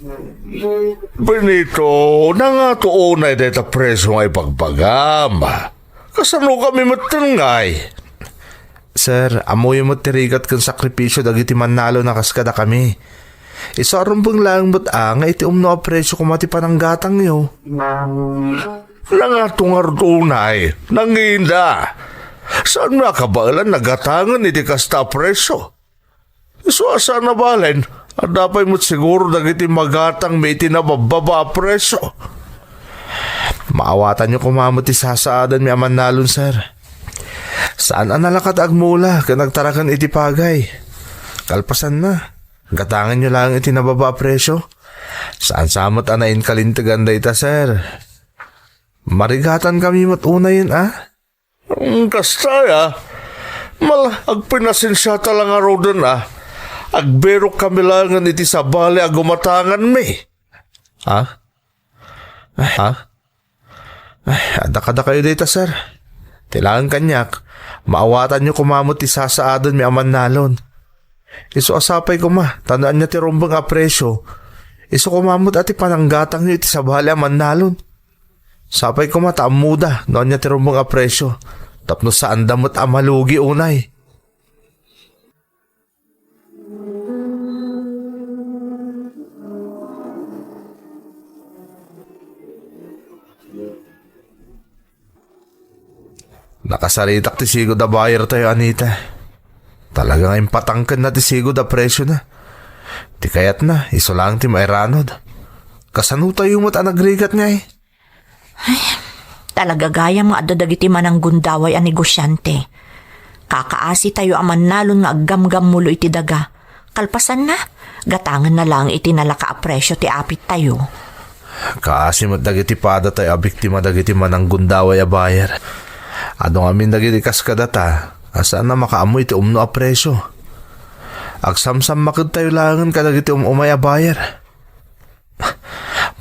Benito, nangato unay dayta presyo nga ibagbagam? Kasano kami metten ngay? Sir, ammoyo met ti rigat ken sakripisyo dagiti mannalon a kas kadakami. Isu a rumbeng laeng met a nga iti umno a presyo koma ti pananggatangyo. Nangato ngarud unay, nangina. Saanmi a kabaelan a gatangen iti kasta a presyo? Isu a saan a balen, adda pay met siguro dagiti magatangmi iti nababbaba a presyo. Maawatanyo koma met ti sasaadanmi a mannalon, sir. Saan a nalaka ti agmula ken agtaraken iti pagay. Kalpasanna, gatangenyo laeng iti nababa a presyo. Saan sa met a nainkalintegan dayta, sir. Marigatankami met unayen, a? Mm, kasta aya. Mal, agpinasensiata la ngaruden a. Agbirukkami laengen iti sabali a gumatanganmi. Ha? Ay, ha? Ay, adda kadakayo dayta, sir. Ti laeng kaniak, maawatanyo koma met ti sasaadenmi a mannalon. Isu a sapay koma, ta no ania ti rumbeng a presyo, isu koma met a ti pananggatangyo iti sabali a mannalon. Sapay koma ta ammoda no ania ti rumbeng a presyo, tapno saanda met a malugi unay. Nakasaritak ti sigud a buyer tayo, Anita. Talaga nga impatangkenna ti sigud a presyo na. Ti kayatna, isu laeng ti mairanod. Kasano tayo met a nagrigat ngay? Ay, talaga gayam nga adda dagiti mananggundaway a negosiante. Kakaasi tayo a mannalon nga aggamgammulo iti daga. Kalpasanna, gatangenna laeng iti nalaka a presyo ti apit tayo. Kaasi met dagiti pada tayo a biktima dagiti mananggundaway a buyer. Adu ngamin dagiti kas kadata, a saan a makaammo iti umno a presyo. Agsamsammaked tayo laengen kadagiti um-umay a buyer.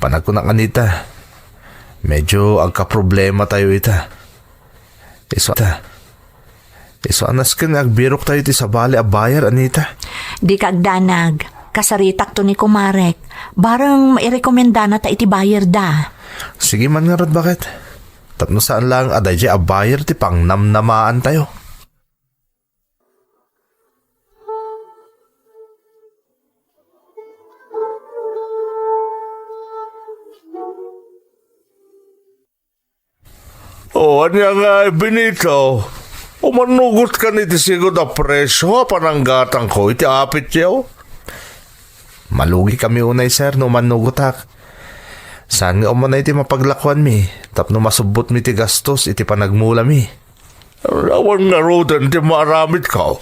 Panagkunak, Anita, medyo agkaproblema tayo ita. Isu ta. Isu a nasken nga agbirok tayo iti sabali a buyer, Anita. Dika agdanag. Kasaritakto ni kumarek. Bareng mairekomendana ta iti buyer da. Sige man ngarud, baket. Tapno saan laeng a daydiay a buyer ti pangnamnamaan tayo. O, ania ngay, Benito? Umannugotkan iti sigud a presyo a pananggatangko iti apityo? Malugikami unay, sir, no umannugotak. Saan nga umuna iti mapaglakuanmi tapno masubbotmi ti gastos iti panagmulami? Awan ngaruden ti maaramidko.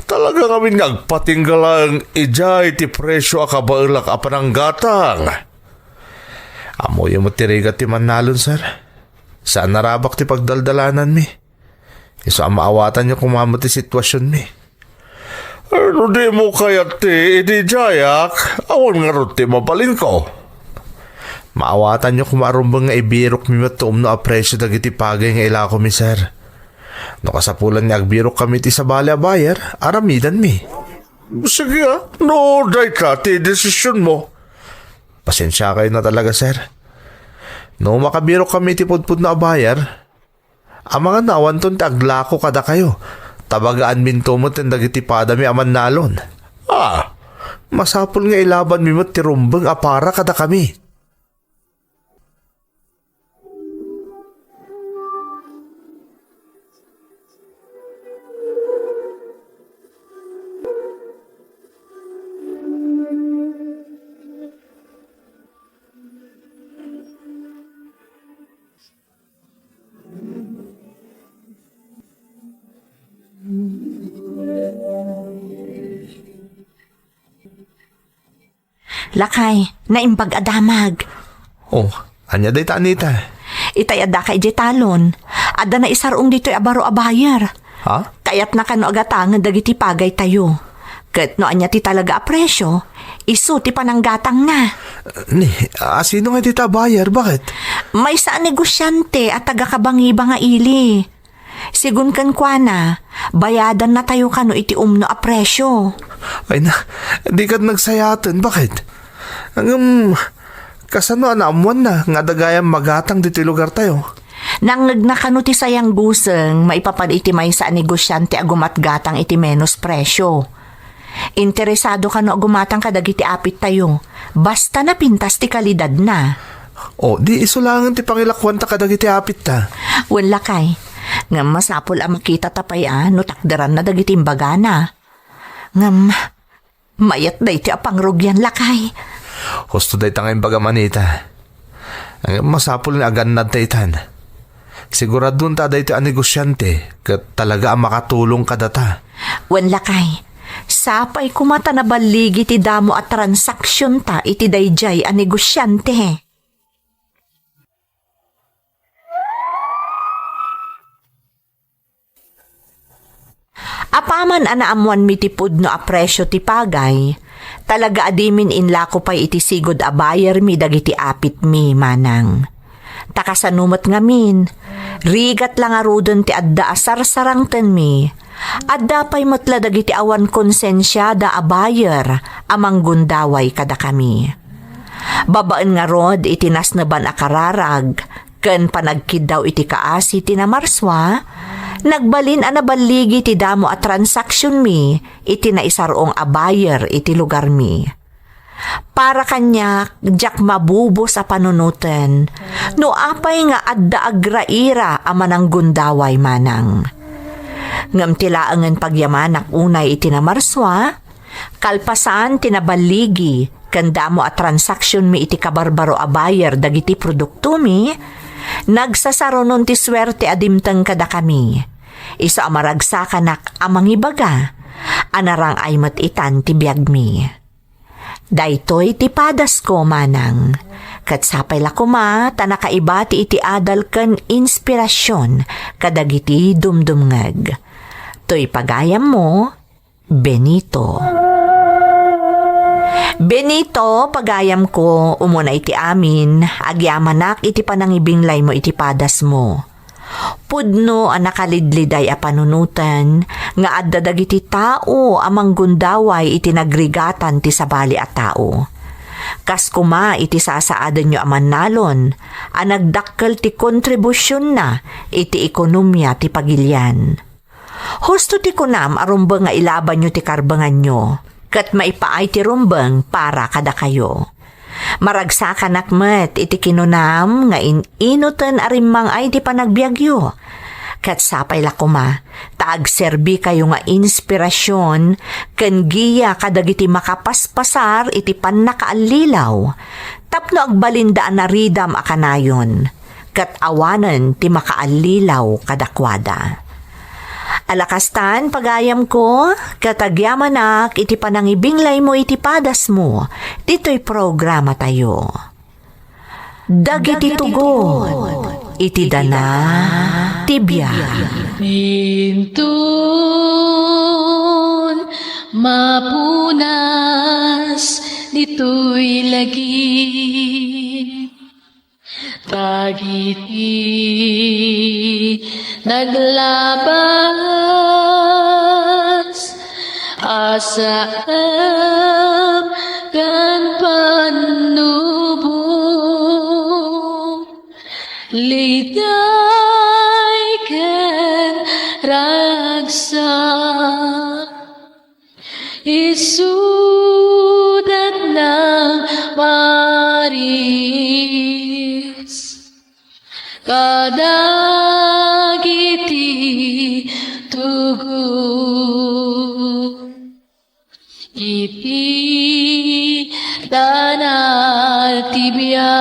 Talaga ngamin nga agpatingga laeng idiay ti presyo a kabaelak a pananggatang. Ammoyo met ti rigat ti mannalon, sir. Saan a rabak ti pagdaldalananmi. Isu a maawatanyo koma met ti situasionmi. No dimo kayat ti ididiayak, awan ngarud ti mabalinko. Maawatanyo koma a rumbeng nga ibirokmi met ti umno a presyo dagiti pagay nga ilakomi, sir. No kasapulan nga agbirokkami iti sabali a buyer, aramidanmi. Sige, a, no dayta ti desisionmo. Pasensiakayo na talaga, sir. No makabirokkami iti pudpudno a buyer, amangan no awanton ti aglako kadakayo, ta bagaanminto met ken dagiti padami a mannalon. A, masapul nga ilabanmi met ti rumbeng a para kadakami. Lakay, naimbag a damag. Oh, Ania dayta, Anita? Itay addaka idiay talon. Adda naisar-ong ditoy a baro a buyer. Ha? Kayatna kano a gatangen dagiti pagaytayo. Ket no ania ti talaga a presio, isu ti pananggatangna. Ni, asino nga dita a buyer? Bakit? Maysa a negosiante a taga Kabangiba nga ili. Sigun kenkuana, bayadannatayo kano iti umno a presio. Ay na, di kad nagsayaten. Bakit? Ngem, kasano a naammoanna nga adda gayam magatang ditoy lugartayo? Nangngegna kano ti sayang guseng maipapan iti maysa a negosiante a gumatgatang iti menos presio. Interesado kano a gumatang kadagiti apittayo, basta napintas ti kalidadna. O, di isu laengen ti pangilakuanta kadagiti apitta. Wen, lakay. Ngem masapul a makitata pay a no takderanna dagiti imbagana. Ngem, mayat daytoy a pangrugian, lakay. Husto dayta nga imbagam, Anita. Ngem masapul nga agannadta itan. Siguradonta a daytoy a negosiante ket talaga a makatulong kadata. Wen, lakay, sapay koma ta naballigi ti damo a transaksionta iti daydiay a negosiante. Apaman a naammoanmi ti pudno a presio ti pagay, talaga a dimin inlako pay iti sigud a buyermi dagiti apitmi, manang. Ta kasano met ngamin, rigat la ngaruden ti adda a sarsarangtenmi, adda pay met la dagiti awan konsensiada a buyer a manggundaway kadakami. Babaen ngarud iti nasneban a kararag, ken panagkiddaw iti kaasi ti namarsua, nagbalin a naballigi ti damo a transaksionmi iti naisar-ong a buyer iti lugarmi. Para kaniak, diak mabubos a panunoten no apay nga adda agraira a mananggundaway manang. Ngem ti laengen pagyamanak unay iti namarsua, kalpasan ti naballigi ken damo a transaksionmi iti kabarbaro a buyer dagiti produktomi, nagsasarunon ti suerte a dimteng kadakami. Isu a maragsakanak a mangibaga a narang-ay met itan ti biagmi. Daytoy ti padasko, manang. Ket sapay la koma ta nakaibati iti adal ken inspirasion kadagiti dumdumngeg. Toy pagayammo, Benito. Benito, pagayamko, umuna iti amin, agyamanak iti panangibinglaymo iti padasmo. Pudno a nakalidliday a panunoten nga adda dagiti tao a manggundaway iti nagrigatan ti sabali a tao. Kas koma iti sasaadenyo a mannalon a nagdakkel ti kontribusionna iti ekonomia ti pagilian. Husto ti kunam a rumbeng nga ilabanyo ti karbenganyo, ket maipaay ti rumbeng para kadakayo. Maragsakanak met iti kinunam nga in-inuten a rimmang-ay ti panagbiagyo. Ket sapay la koma ta agserbikayo nga inspirasion ken giya kadagiti makapaspasar iti pannakaallilaw tapno agbalinda a naridam a kanayon ket awanen ti makaallilaw kadakuada. Alakastan, pagayamko, ket agyamanak iti panangibinglaymo iti padasmo ditoy programatayo. Dagiti tugon iti dana ti biag. Inton mapunas ditoy lagi. Dagiti naglabas a saem ken pannubo, liday ken ragsak. Isudat nang maris kadagiti tugon iti dana ti biag.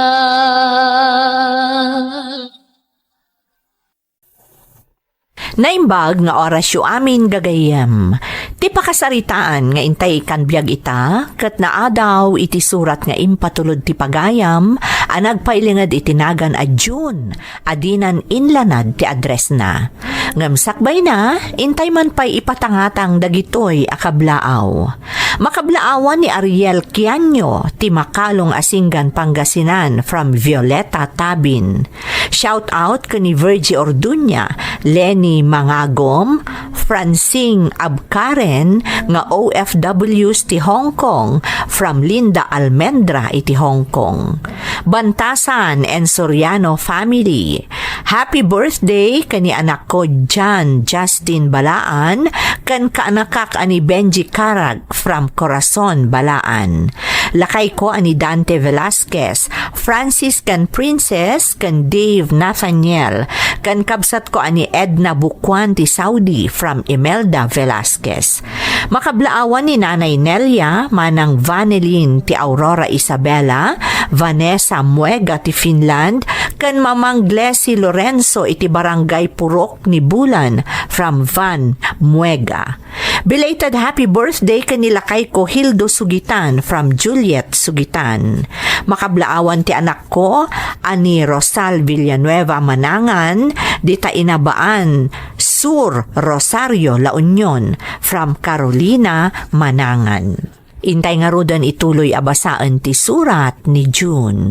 Naimbag nga orasyo amin, gagayyem. Ti pakasaritaan nga intay ikan biag ita, ket naadaw iti surat nga impatulod ti pagayam, a nagpailinged iti nagan a June a dinan inlanad ti addressna. Ngem sakbayna, intay man pay ipatangatang dagitoy a kablaaw. Makablaawan ni Ariel Kianyo ti Makalong a Singgan, Pangasinan, from Violeta Tabin. Shout out ken ni Virgie Orduña, Lenny Mangagom, Francine Abkaren nga O F Ws ti Hong Kong, from Linda Almendra iti Hong Kong. Bantasan and Soriano family. Happy birthday ken ni anakko John Justin Balaan ken kaanakak a ni Benji Karag from Corazon, Balaan. Lakayko a ni Dante Velasquez, Francis ken Princess ken Dave Nathaniel, ken kabsatko a ni Edna Bukuan ti Saudi from Imelda Velasquez. Makablaawan ni Nanay Nelia, Manang Vanelin ti Aurora Isabela, Vanessa Muega ti Finland, ken Mamang Glessy Lorenzo iti Barangay Purok ni Bulan from Van Muega. Belated happy birthday ken ni lakayko Hildo Sugitan from Juliet Sugitan. Makablaawan ti anakko a ni Rosal Villanueva Manangan, dita Inabaan, Sur, Rosario, La Union, from Carolina Manangan. Intay ngaruden ituloy a basaen ti surat ni June.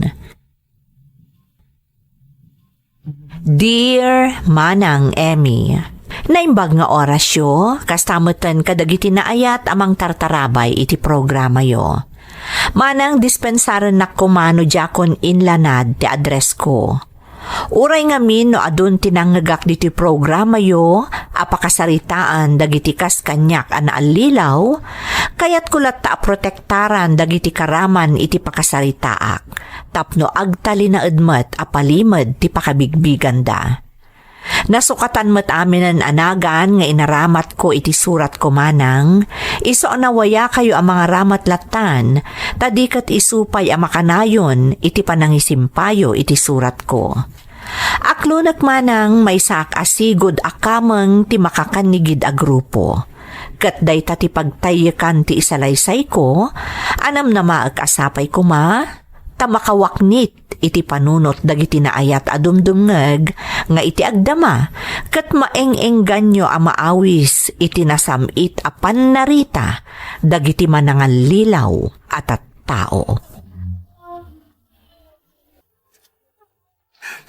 Dear Manang Emmy, naimbag nga orasyo, kasta metten kadagiti naayat a mangtartarabay iti programayo. Manang, dispensarennakko mano diakon inlanad ti addressko. Uray ngamin no adun ti nangngegak ditoy programayo a pakasaritaan dagiti kas kaniak a naallilaw, kayatko latta a protektaran dagiti karaman iti pakasaritaak, tapno agtalinaed met a palimed ti pakabigbiganda. Nasukatan met aminen a nagan nga inaramatko iti suratko, Manang, isu a nawayakayo a mangaramat lattan, ta di ket isu pay a makanayon iti panangisimpayo iti suratko. Aklonek, Manang, maysaak a sigud a kameng ti makakannigid a grupo. Ket dayta ti pagtayyekan ti isalaysayko, a namnamaek a sapay koma, ta makawaknit iti panunot dagiti naayat a dumdumngeg nga iti agdama, ket maeng-engganyo a maawis iti nasam-it a pannarita dagiti manangallilaw a tattao.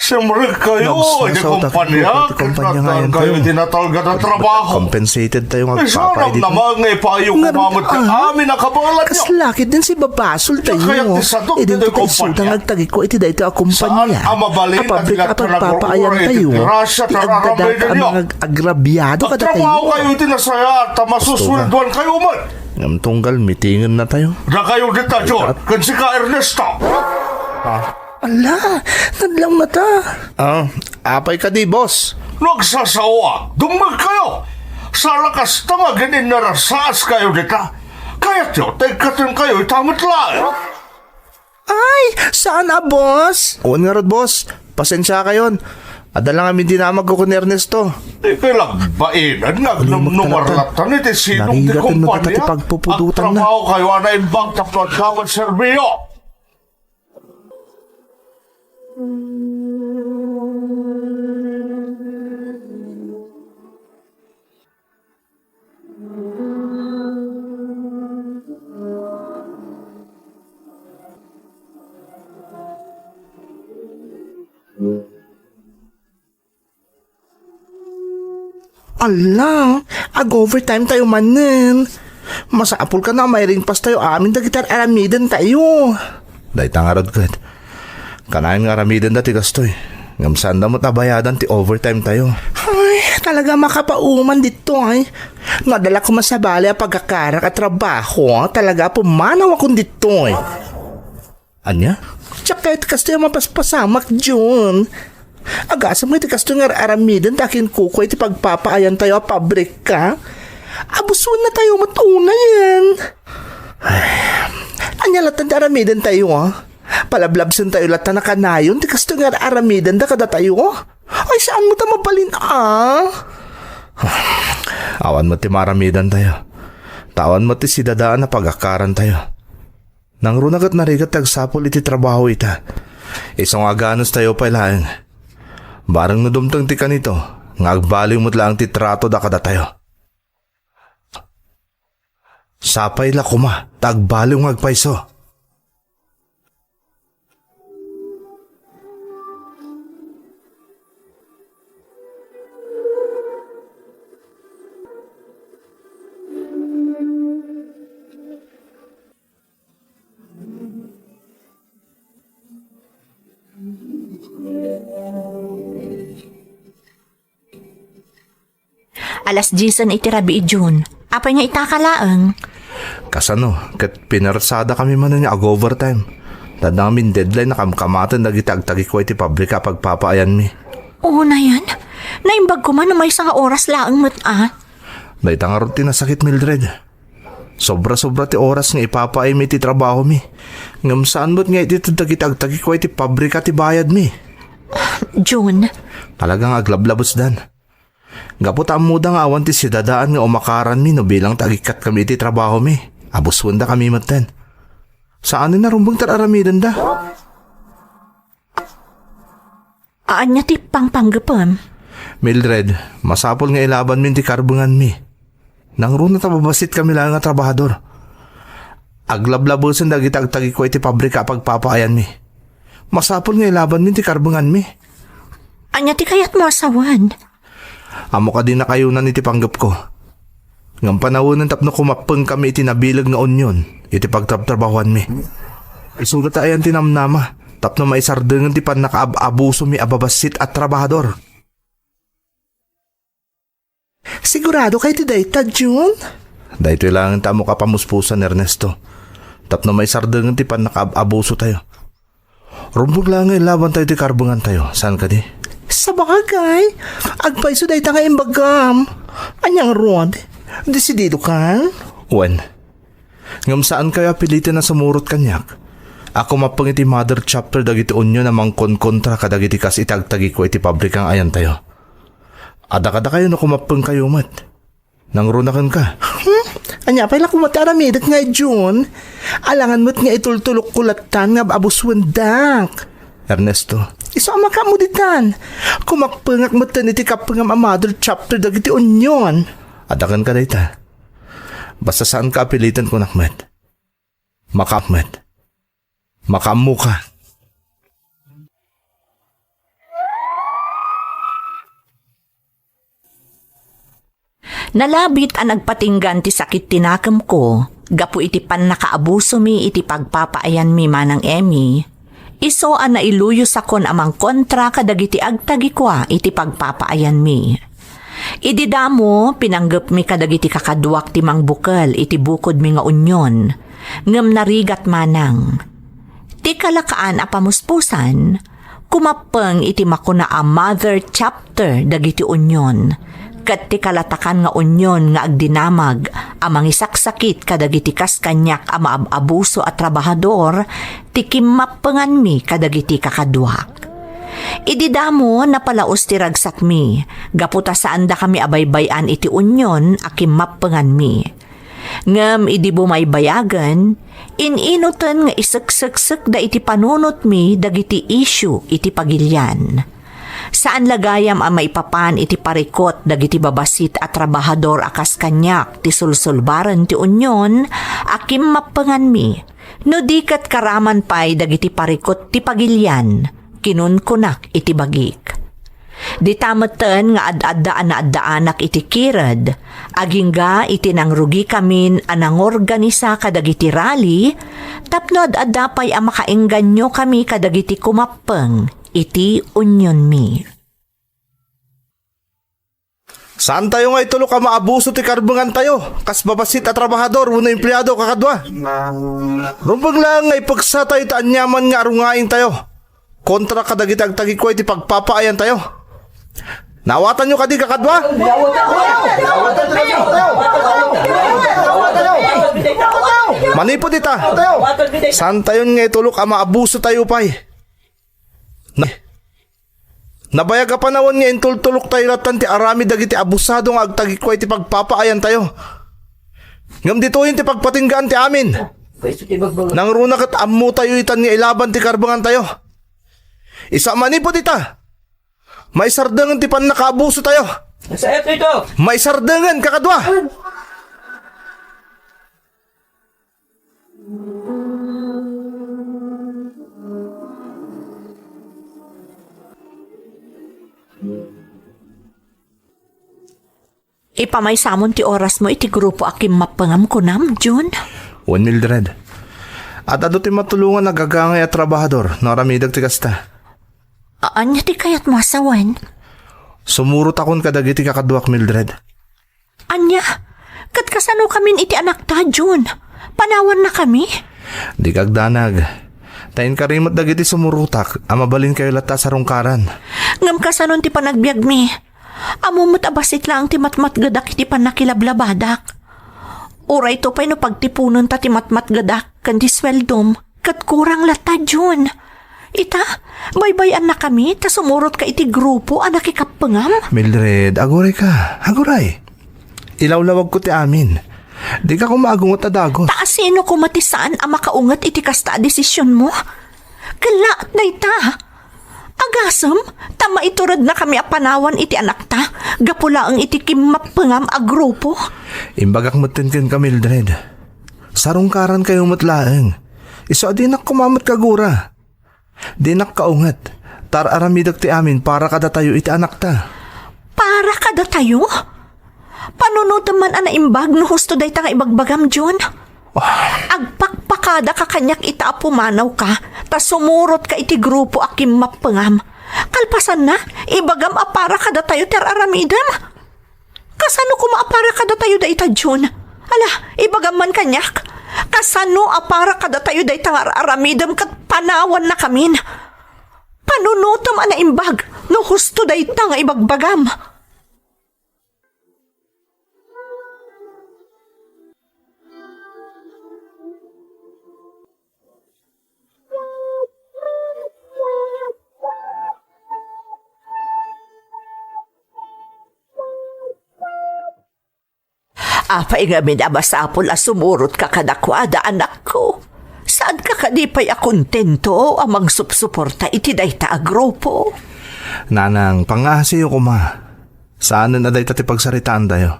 Simrek kayo, Nagsasaw ta kompanya, ket nagtagan kayo iti natalged a trabaho. Compensated tayo nga agpapa iti namnama nga ipayo ko met ti amin a kabaelanyo. Kas lakit din si babasol tayo. Kayat ti sadot iti kompanya. Isuda nga agtagikko iti daytoy a kompanya. Saan a mabalin a pabrik a pagpapaayan tayo. Ti agdadaka a mga ag-, agrabyado kada tayo. Agtrabaho kayo iti nasayaat ta masusweldoan kayo met. Ngem tunggal mitingen na tayo. Dakayo dita, John, ken sika, Ernesto. Ah. Ala, nadlaw na ta. Ah, apay kadi, boss? No agsasaoak, dumngeg kayo. Saan a kasta nga agin-innarasaas kayo dita. Kayatyo, ta ikkaten kayo ita met laeng. Ay, saan a, boss? Wen ngarud, boss. Pasensia kayon. Adda lang amin dinamag ko ni Ernesto. Di kay lagbainan nga agnumnumar latta iti sidong ti kompanya. Agtrabaho kayo a naimbag tapno agkawan serbio. Ala, ag-overtime tayo manen. Masapul kano a mairingpas tayo amin dagiti ar-aramiden tayo. Dayta ngarud ket, kanayon nga aramidenda ti kastoy, ngem saanda met a bayadan ti overtime tayo. Ay, talaga makapauman ditoy. No adda la koma sabali a pagakarak a trabaho, talaga pumanawakon ditoy. Ania? Diak kayat kastoy a mapaspasamak, Jun. Agasem nga iti kastoy nga ar-aramiden ta akinkukua iti pagpapaayan tayo a pabrika. Abusuenna tayo met unayen. Ay, ania latta ti aramiden tayo, ah? Palablabsen tayo latta nakanayon ti kastoy nga ar-aramiden da kadatayo? Ay, saan mo ta mabalin, ah? Awan met ti maaramidan tayo. Ta awan met ti sidadaan a pagakaran tayo. Nangruna ket narigat ti agsapul iti trabaho ita. Isu nga aganustayo pay laeng. Bareng no dumteng ti kanito, nga agbaliw met laeng ti trato da kadatayo. Sapay la koma, ta agbaliw nga agpayso. Alas diesen iti rabii, Jun. Apay nga itaka laeng? Kasano, ket pinersada kami manen nga ag-overtime. Tadna ngamin deadline a kamkamaten dagiti agtagikua iti pabrika a pagpapaayanmi. Unayen, naimbag koma no maysa nga oras laeng met a. Dayta ngarud ti nasakit, Mildred. Sobra-sobra ti oras nga ipapaaymi iti trabahomi. Ngem saan met nga iteded dagiti agtagikua iti pabrika ti bayadmi. Jun. Talaga nga aglablabesdan. Gapu ta ammoda nga awan ti sidadaan nga umakaranmi no bilang ti agikkatkami iti trabahomi. Abusuendakami metten. Saanen a rumbeng ti ar-aramidenda. Ania ti pangpanggepem? Mildred, masapul nga ilabanmin ti karbenganmi. Nangruna ta babasitkami laeng a trabahador. Aglablabesen dagiti agtagikua iti pabrika a pagpapaayanmi. Masapul nga ilabanmin ti karbenganmi. Ania ti kayatmo a sawen? Ammok a dinnak ayunan iti panggepko. Ngem panawenen tapno kumappengkami iti nabileg nga union iti pagtrabtrabahoanmi. Isuda ta ayan ti namnama tapno maisardengen ti pannakaab-abusomi a babassit a trabahador. Sigurado kay ti dayta, Jun? Daytoy laeng ti ammok a pamuspusan, Ernesto. Tapno maisardengen ti pannakaab-abusotayo. Rumbeng laeng nga ilabantayo ti karbengantayo, saan kadi? Sabagay, agpayso dayta nga imbagam. Ania ngarud? Desididokan? Wen. Ngem saankayo a piliten a sumurot kaniak a kumappeng iti mother chapter dagiti union a mangkonkontra kadagiti kas iti agtagikua iti pabrika nga ayantayo. Adda kadakayo no kumappengkayo met. Nangruna kenka. Hmm? Ania pay la koma ti aramidek nga idiyon? Alangan met nga itultulokko lattan nga abusuendak. Ernesto. Isu a makaammo ditan. Kumappengak metten iti kappengam a mother chapter dagiti union. Adda kenka dayta. Basta saanka a piliten, kunak met. Makaammo ka. Nalabit a nagpatinggan ti sakit ti nakemko gapu iti pannakaabusomi iti pagpapaayanmi, Manang Emmy, isu a nailuyosakon a mangkontra kadagiti agtagikua iti pagpapaayanmi. Idi damo, pinanggepmi kadagiti kakaduak ti mangbukel iti bukodmi nga union, ngem narigat manang. Ti kalakaan a pamuspusan, kumappeng iti makuna a mother chapter dagiti union, ket ti kalatakan nga union nga agdinamag a mangisaksakit kadagiti kas kaniak a maab-abuso a trabahador ti kimmappenganmi kadagiti kakaduak. Idi damo, napalaos ti ragsakmi, gapu ta saandakami a baybay-an iti union a kimmappenganmi. Ngem idi bumaybayagen, in-inuten nga isekseksekda iti panunotmi dagiti isyu iti pagilian. Saan la gayam a maipapan iti parikut dagiti babassit a trabahador a kas kaniak ti sulsulbaren ti union a kimmappenganmi, no di ket karaman pay dagiti parikut ti pagilian, kinunkunak iti bagik. Dita metten nga ad-adda a naaddaanak iti kired, agingga iti nangrugikamin a nangorganisa kadagiti rally tapno ad-adda pay a makaengganyo kami kadagiti kumappeng iti unionmi. Saantayo nga itulok a maabuso ti karbengantayo, kas babassit a trabahador wenno empleado, kakadua. Rumbeng laeng nga ipeksatayo ti aniaman nga arungaingtayo kontra kadagiti agtagikua iti pagpapaayantayo. Naawatanyo kadi, kakadua? Manipud ita, saantayon nga itulok a maabusotayo pay. Na-, nabayag a panawen nga intultuloktayo lattan ti aramid dagiti abusado nga agtagikua iti pagpapaayantayo. Ngem ditoyen ti pagpatinggaan ti amin. Nangruna ket ammotayo itan nga ilaban ti karbengantayo. Isu a manipud ita, maisardengen ti pannakaabusotayo. Sayato ito. Maisardengen, kakadua. Ipamaysamon ti orasmo iti grupo a kimmappengam, kunam, Jun? Wen, Mildred. Ad-adu ti matulongan a gagangay a trabahador no aramidek ti kasta. A-, ania ti kayatmo a sawen? Sumurotakon kadagiti kakaduak, Mildred. Ania? Ket kasanokamin iti anakta, Jun? Panawannakami? Dika agdanag. Ta inkari met dagiti sumurotak a mabalinkayo latta a sarungkaran. Ngem kasanon ti panagbiagmi? Ammom met a bassit laeng ti matmatgedak iti pannakilablabadak. Urayto pay no pagtiponenta ti matmatgedak ken ti sueldom, ket kurang latta, Jun. Ita, baybay-annakami ta sumurotka iti grupo a nakikappengam. Mildred, agurayka, aguray. Ilawlawagko ti amin. Dika koma agunget a dagus. Ta asino koma ti saan a makaunget iti kasta a desisionmo? Kellaat dayta. Agasem, ta maiturednakami a panawan iti anakta, gapu laeng iti kimmappengam a grupo. Imbagak metten kenka, Mildred. Sarungkarankayo met laeng. Isu a dinak koma met kagura. Dinak kaunget, ta ar-aramidek ti amin para kadatayo iti anakta. Para kadatayo? Panunotem man a naimbag no husto dayta nga ibagbagam, Jun. Ah. Agpakpakadaka kaniak ita a pumanawka, ta sumurotka iti grupo a kimmappengam. Kalpasanna, ibagam a para kadatayo ti ar-aramidem. Kasano koma a para kadatayo dayta, Jun? Ala, ibagam man kaniak. Kasano a para kadatayo dayta nga ar-aramidem ket panawannakamin? Panunotem a naimbag no husto dayta nga ibagbagam. Apay ngamin a masapul a sumurotka kadakuada, anakko? Saanka kadi pay a kontento a mangsupsuporta iti dayta a grupo? Nanang, pangngaasiyo koma. Saanen a dayta ti pagsaritaantayo.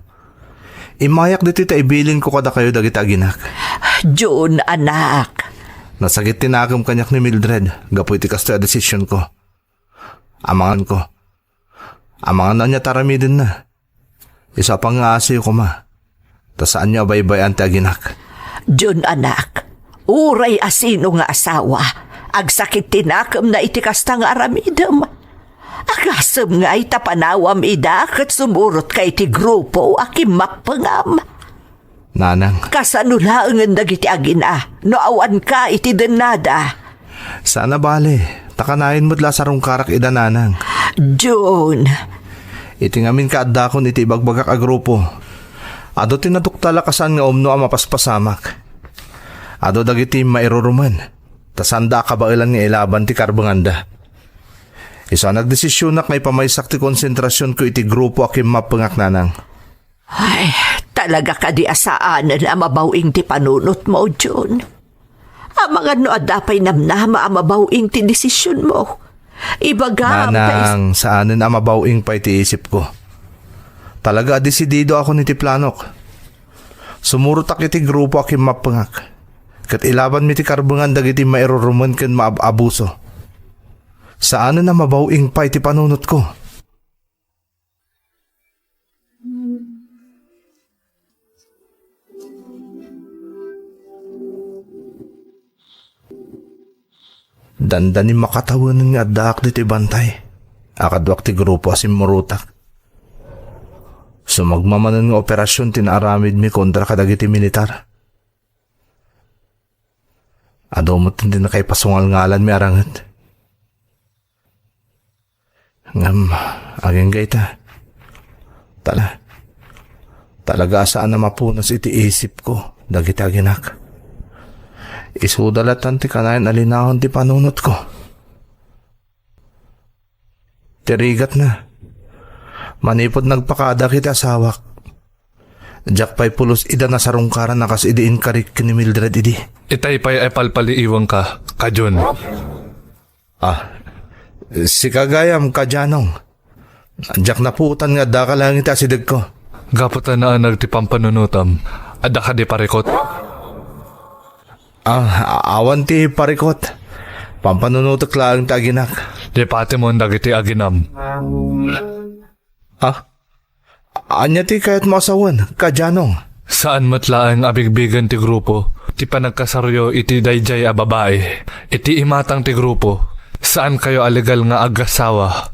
Immayak ditoy ta ibilinko kadakayo dagiti aginak. Jun, anak. Nasakit ti nakem kaniak ni Mildred gapu iti kastoy a desisionko. Amangan ko. Amangan no ania ti aramidenna. Isu a pangngaasiyo koma. Ta saanyo a baybay-an ti aginak. Jun, anak, uray asino nga asawa, agsakit ti nakemna iti kasta nga aramidem. Agasem ngay ta panawam ida ket sumurotka iti grupo a kimmappengam. Nanang. Kasano laengen dagiti agina no awanka iti dennada? Saan a bale, ta kanayon met la a sarungkarak ida, Nanang. Jun. Iti ngamin kaaddakon iti ibagbagak a grupo, adu ti naduktal a kasaan nga umno a mapaspasamak. Adu dagiti mairurumen, ta saanda a kabaelan nga ilaban ti karbenganda. Isu a nagdesisionak nga ipamaysak ti konsentrasionko iti grupo a kimmappengak, Nanang. Ay, talaga kadi a saanen a mabaw-ing ti panunotmo, Jun. Amangan no adda pay namnama a mabaw-ing ti desisionmo. Ibagam ta is- Nanang, saanen a mabaw-ing pay ti isipko. Talaga a desididoakon iti planok. Sumurotak iti grupo a kimmappengak. Ket ilabanmi ti karbengan dagiti mairurumen ken maab-abuso. Saanen a mabaw-ing pay ti panunotko. Dandani makatawenen nga addaak ditoy bantay a kaduak ti grupo a simmurotak. Sumagmamanen nga operasion ti naaramidmi kontra kadagiti militar. Adu met ti nakaipasungalngalanmi a ranget. Ngem, agingga ita. Tala-, talaga a saan a mapunas iti isipko dagiti aginak. Isuda latta ti kanayon a linaon ti panunotko. Ti rigatna, manipud nagpakaadak iti asawak, diak pay pulos ida nasarungkaran a kas idi inkarik ken ni Mildred idi. Itay pay a ipalpaliiwanka, Jun. Ah, Sika gayam, Kadianong. Diak napuotan nga addaka laeng iti asidegko. Gapu ta naanag ti pampanunotam, adda kadi parikut? Ah, a-, awan ti parikut. Pampanunotek laeng ti aginak. Lipatemon dagiti aginam. Ah? Ania ti kayatmo a sawen, Kadianong? Saan met laeng a bigbigen ti grupo ti panagkasaryo iti daydiay a babai. Iti imatang ti grupo, saankayo a legal nga agassawa.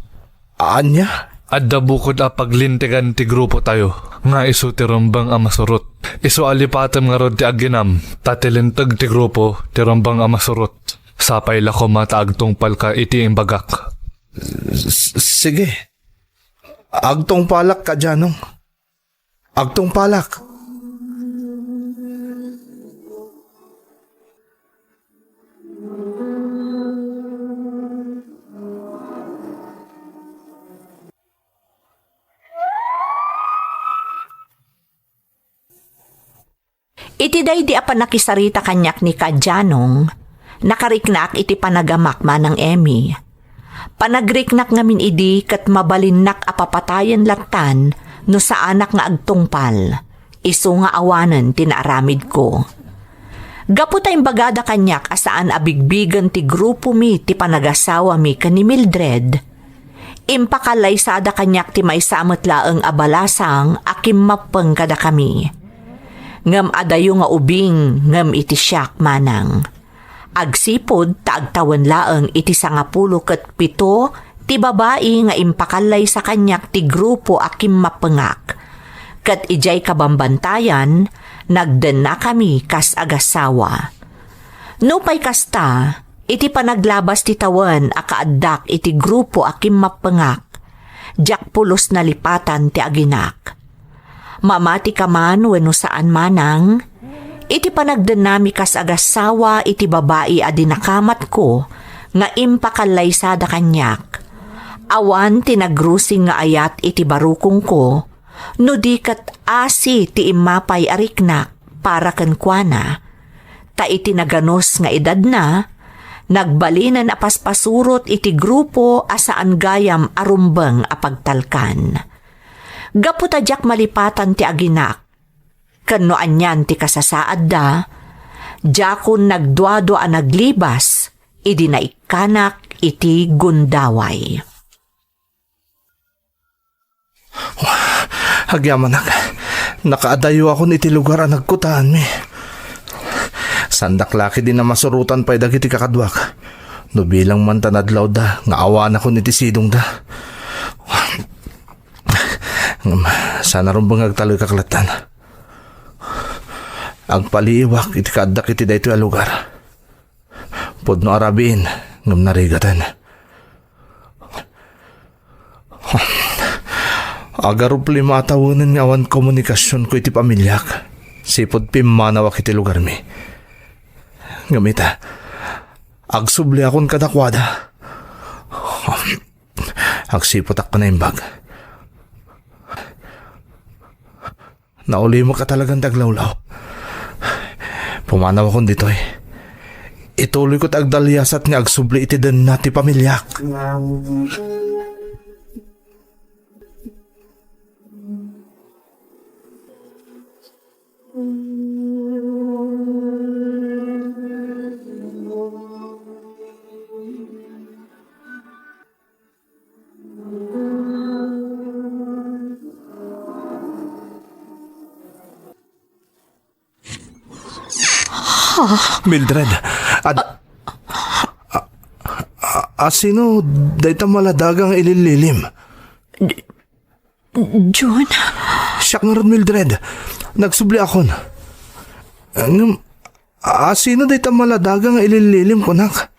Ania? Adda bukud a paglintegan ti grupotayo nga isu ti rumbeng a masurot. Isu a lipatem ngarud ti aginam, ta ti linteg ti grupo ti rumbeng a masurot. Sapay la koma ta agtungpalka iti imbagak. S-, sige. Agtungpalak, Kadianong. Agtungpalak. Iti daydi a pannakisarita kaniak ni Kadianong, nakariknaak iti panagamak, Manang Emmy. Panagriknak ngamin idi ket mabalinnak a papatayen lattan no saanak nga agtungpal, isu nga awanen ti naaramidko. Gapu ta imbagada kaniak a saan a bigbigen ti grupomi ti panagasawami ken ni Mildred, impakallaysada kaniak ti maysa met laeng a balasang a kimmappeng kadakami. Ngem adayo nga ubing ngem iti siak, Manang. Agsipud ta agtawen laeng iti sangapulo ket pito ti babai nga impakallaysa kaniak ti grupo a kimmappengak. Ket idiay kabambantayan, nagdennakami kas agassawa. Nupay kasta, iti panaglabas ti tawen a kaaddak iti grupo a kimmappengak, diak pulos nalipatan ti aginak. Mamatika man wenno saan, Manang, iti panagdennami kas agassawa iti babai a dinakamatko nga impakallaysada kaniak, awan ti nagrusing nga ayat iti barukongko, no di ket asi ti immapay a riknak para kenkuana. Ta iti naganus nga edadna, nagbalinen a paspasurot iti grupo a saan gayam a rumbeng a pagtalkan. Gapu ta diak malipatan ti aginak, ken no anian ti kasasaadda, diakon nagduadua a naglibas idi naikkanak iti gundaway. Agyamanak, nakaadayuakon iti lugar a nagkutaenmi. Saandak la ketdi a masurotan pay dagiti kakaduak. No bilang man ta nadlawda nga awanakon iti sidongda. Ngem, saan a rumbeng nga agtalekak lattan. Agpaliiwak iti kaaddak iti daytoy a lugar. Pudno a rabiin, ngem narigaten. Agarup lima a tawenen nga awan komunikasionko iti pamiliak, sipud pimmanawak iti lugarmi. Ngem ita, agsubliakon kadakuada. Agsiputak panaimbag. Naulimek a talagan ti aglawlaw. Pumanawakon ditoy. Ituloyko ti agdaliasat nga agsubli iti denna ti pamiliak. Mildred, ad-, a, a, a, sino dayta maladaga nga ilillilim? Jun? Siak ngarud, Mildred. Nagsubliakon. Ngem, a, sino dayta maladaga nga ilillilim, kunak?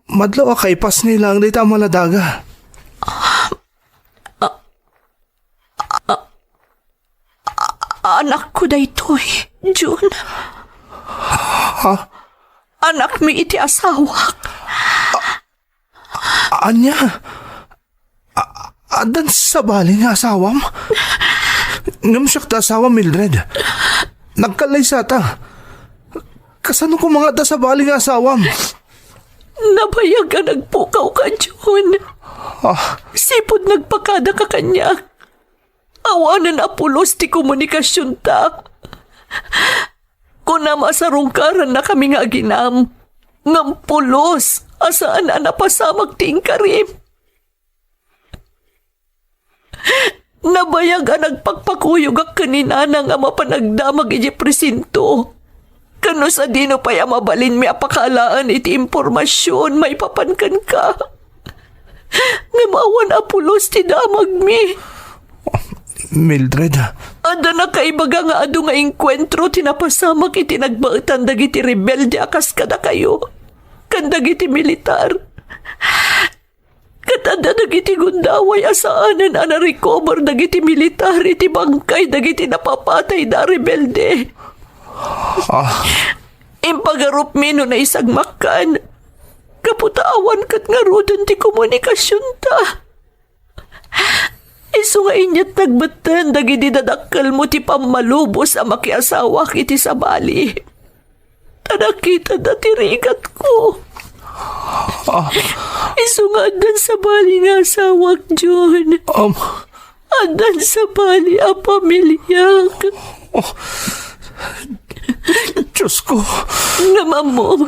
Madlaw a kaipasngay laeng dayta a maladaga. Anakko daytoy, Jun. Ha? Anakmi iti asawak. Ania? A-, addan sabali nga asawam? Ngem siak ti asawam, Mildred. Nagkallaysata. Kasano koma nga adda sabali nga asawam? Nabayag a nagpukaw ka, John. Ah. Sipud nagpakada ka kaniak. Awanen a pulos ti komunikasionta. Kunam a sarungkaranna kami nga aginam, ngem pulos a saan a napasamak ti inkarim. Nabayag a nagpakpakuyogak ken ni Nanang a mapan agdamag idiay presinto. Ken no sadino pay a mabalinmi a pakaalaen iti impormasion maipapan kenka. Ngem awan a pulos ti damagmi. Mildred. Adda nakaibaga nga adu nga engkuentro ti napasamak iti nagbaetan dagiti rebelde a kas kadakayo ken dagiti militar. Ket adda dagiti gundaway a saanen a narecover dagiti militar iti bangkay dagiti napapatayda a rebelde. Ah. Impagarupmi no naisagmakkan. Gapu ta awan ket ngaruden ti komunikasionta. Isu nga inyat nagbetten dagidi dadakkelmo ti pammalubos a makiasawak iti sabali. Ta nakitada ti rigatko. Ah. Isu nga addan sabali nga asawak, John. Um. Addan sabali a pamiliak. Oh. Diyos ko. Ngem ammom,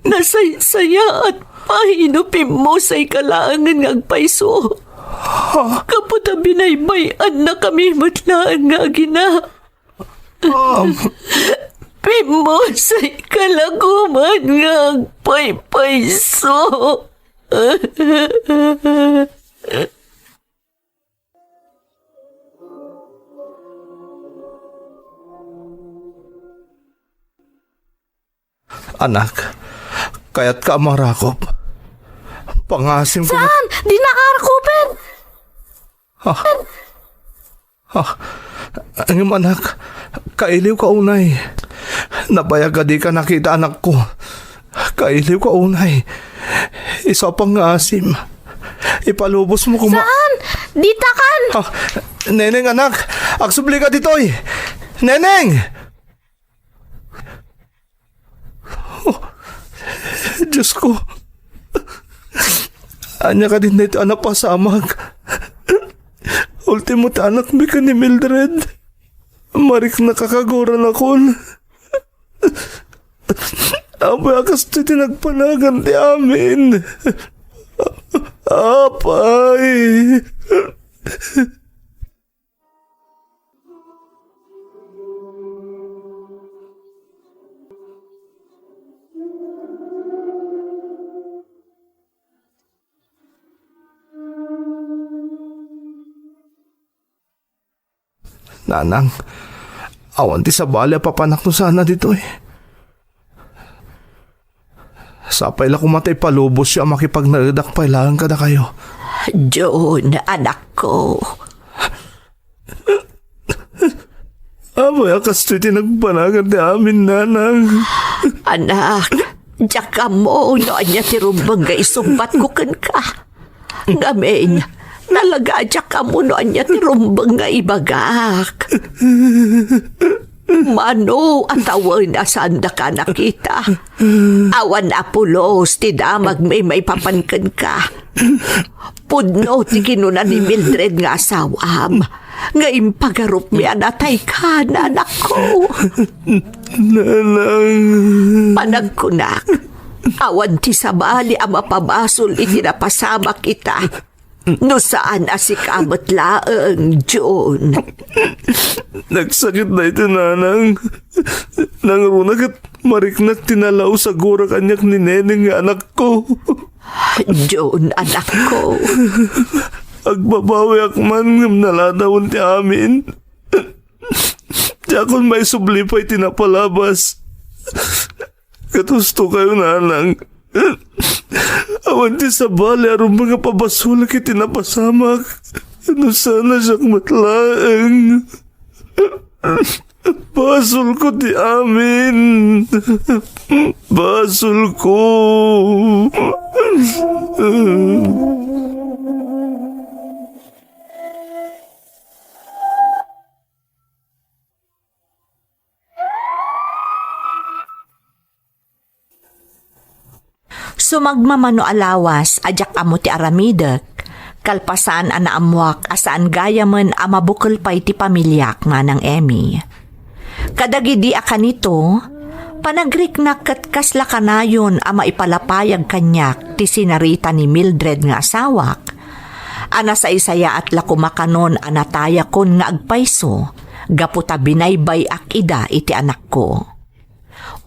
nasaysayaat pay no pimmusayka laengen nga agpayso. Ha? Gapu ta binaybay-annakami met laeng nga agina. Um. Pimmusayka la koman nga agpaypayso. Anak, kayatka a marakop? Pangaasim ko. Saan? Dinaka rakupen! Ha? Ha? Ngem anak, kailiwka unay. Nabayag a dika nakita, anakko. Kailiwka unay. Isu a pangngaasim. Ipalubosmo koma. Saan? Ditakan! Ha? Neneng, anak! Agsublika ditoy! Neneng! Oh, Diyos ko. Ania kadi daytoy a napasamak? Ultimo ti anakmi ken ni Mildred. Mariknak a kaguranakon. Apay a kastoy ti nagpanagan ti amin? Apay. Nanang, awan ti sabali a papanak no saan a ditoy. Sapay la koma ta ipalubosyo a makipagnaedak pay laeng kadakayo. John, anakko. Apay a kastoy ti nagpanagan ti amin, nanang? Anak, diak ammo no ania ti rumbeng nga isungbatko kenka. Ngamin, talaga a diak ammo no ania ti rumbeng nga ibagak. Mano a tawen a saandaka a nakita. Awan a pulos ti damagmi maipapan kenka. Pudno ti kinuna ni Mildred nga asawam, nga impagarupmi a natayka, anakko. Nanang. Panagkunak, awan ti sabali a mapabasol iti napasamak ita. No saan a sika met laeng, John. Nagsakit daytoy, nanang. Nangruna ket mariknak ti nalaus a gura kaniak ni Neneng nga anakko. John, anakko. Agbabawiak man ngem naladawen ti amin. Diakon maisubli pay ti napalabas. Ket husto kayo, nanang. Awan ti sabali a rumbeng a pabasolak iti napasamak. No saan a siak met laeng. Basolko ti amin. Basolko. Sumagmamano a lawas a diak ammo ti aramidek, kalpasan a naammuak a saan gayamen a mabukel pay ti pamiliak, Manang Emmy. Kadagidi a kanito, panagriknak ket kasla kanayon a maipalapayag kaniak ti sinarita ni Mildred nga asawak, a nasaysayaat la koma kanon a natayakon nga agpayso gapu ta binaybay-ak ida iti anakko.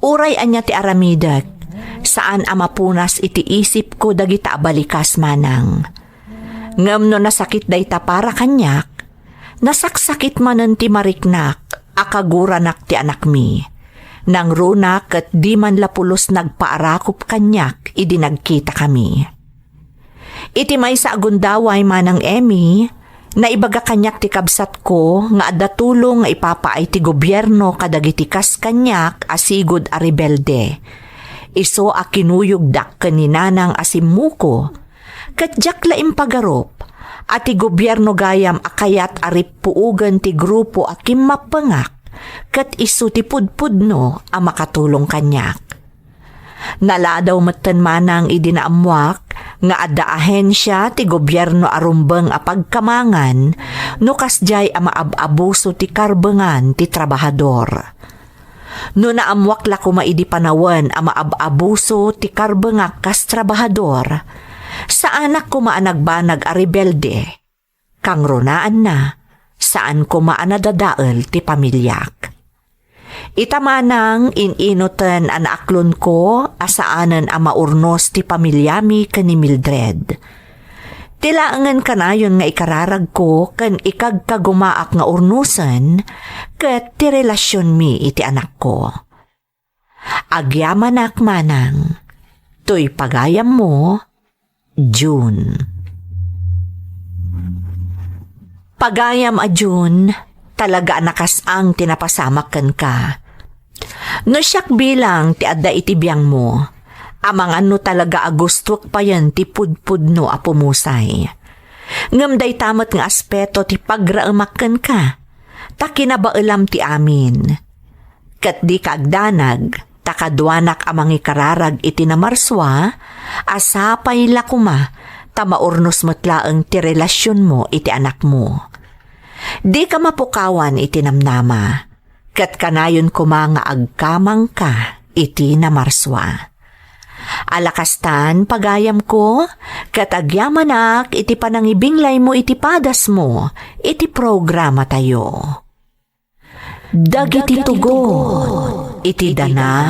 Uray ania ti aramidek, saan a mapunas iti isipko dagita a balikas, Manang. Ngem no nasakit dayta para kaniak, nasaksakit manen ti mariknak a kaguranak ti anakmi. Nangruna ket di man la pulos nagpaarakup kaniak idi nagkitakami. Iti maysa a gundaway, Manang Emmy, naibaga kaniak ti kabsatko nga adda tulong nga ipapaay ti gobierno kadagiti kas kaniak a sigud a rebelde. Isu a kinuyogdak ken ni Nanang a simmuko, ket diak la impagarup a ti gobierno gayam a kayat a rippuogen ti grupo a kimmappengak, ket isu ti pudpudno a makatulong kaniak. Naladaw metten, Manang, idi naammuak nga adda ahensia ti gobierno a rumbeng a pagkamangan no kasdiay a maab-abuso ti karbengan ti trabahador. No naammuak la koma idi panawen a maab-abuso ti karbengak kas trabahador, saanak koma a nagbanag a rebelde. Kangrunaanna, saan koma a nadadael ti pamiliak. Ita, Manang, in-inuten a naaklonko a saanen a maurnos ti pamiliami ken ni Mildred. Ti laengen kanayon nga ikararagko ken ikagkagumaak nga urnosen ket ti relasionmi iti anakko. Agyamanak, Manang. Toy pagayammo, June. Pagayam a June, talaga a nakasang ti napasamak kenka. No siak bilang ti adda iti biangmo, amangan no talaga a gustuek payen ti pudpudno a pumusay. Ngem dayta met nga aspeto ti pagraemak kenka, ta kinabaelam ti amin. Ket dika agdanag, ta kaduanak a mangikararag iti namarsua, a sapay la koma ta maurnos met laeng ti relasionmo iti anakmo. Dika mapukawan iti namnama, ket kanayon koma nga agkamangka iti namarsua. Ala kastan, pagayamko, ket agyamanak iti panangibinglaymo iti padasmo iti programatayo. Dagiti tugot iti dana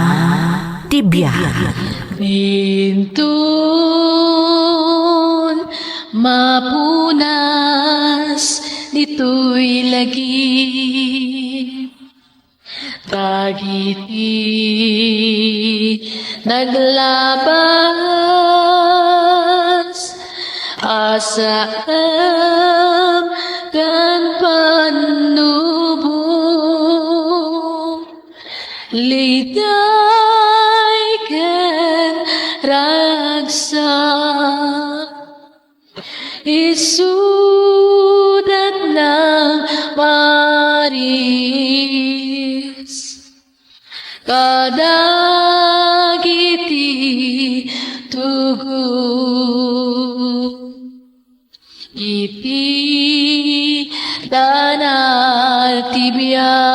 ti biag. Inton mapunas ditoy lagip, dagiti naglabas a saan ken pannubo, liday ken ragsak, isudat nang maris kadagiti tugot iti dana ti biag.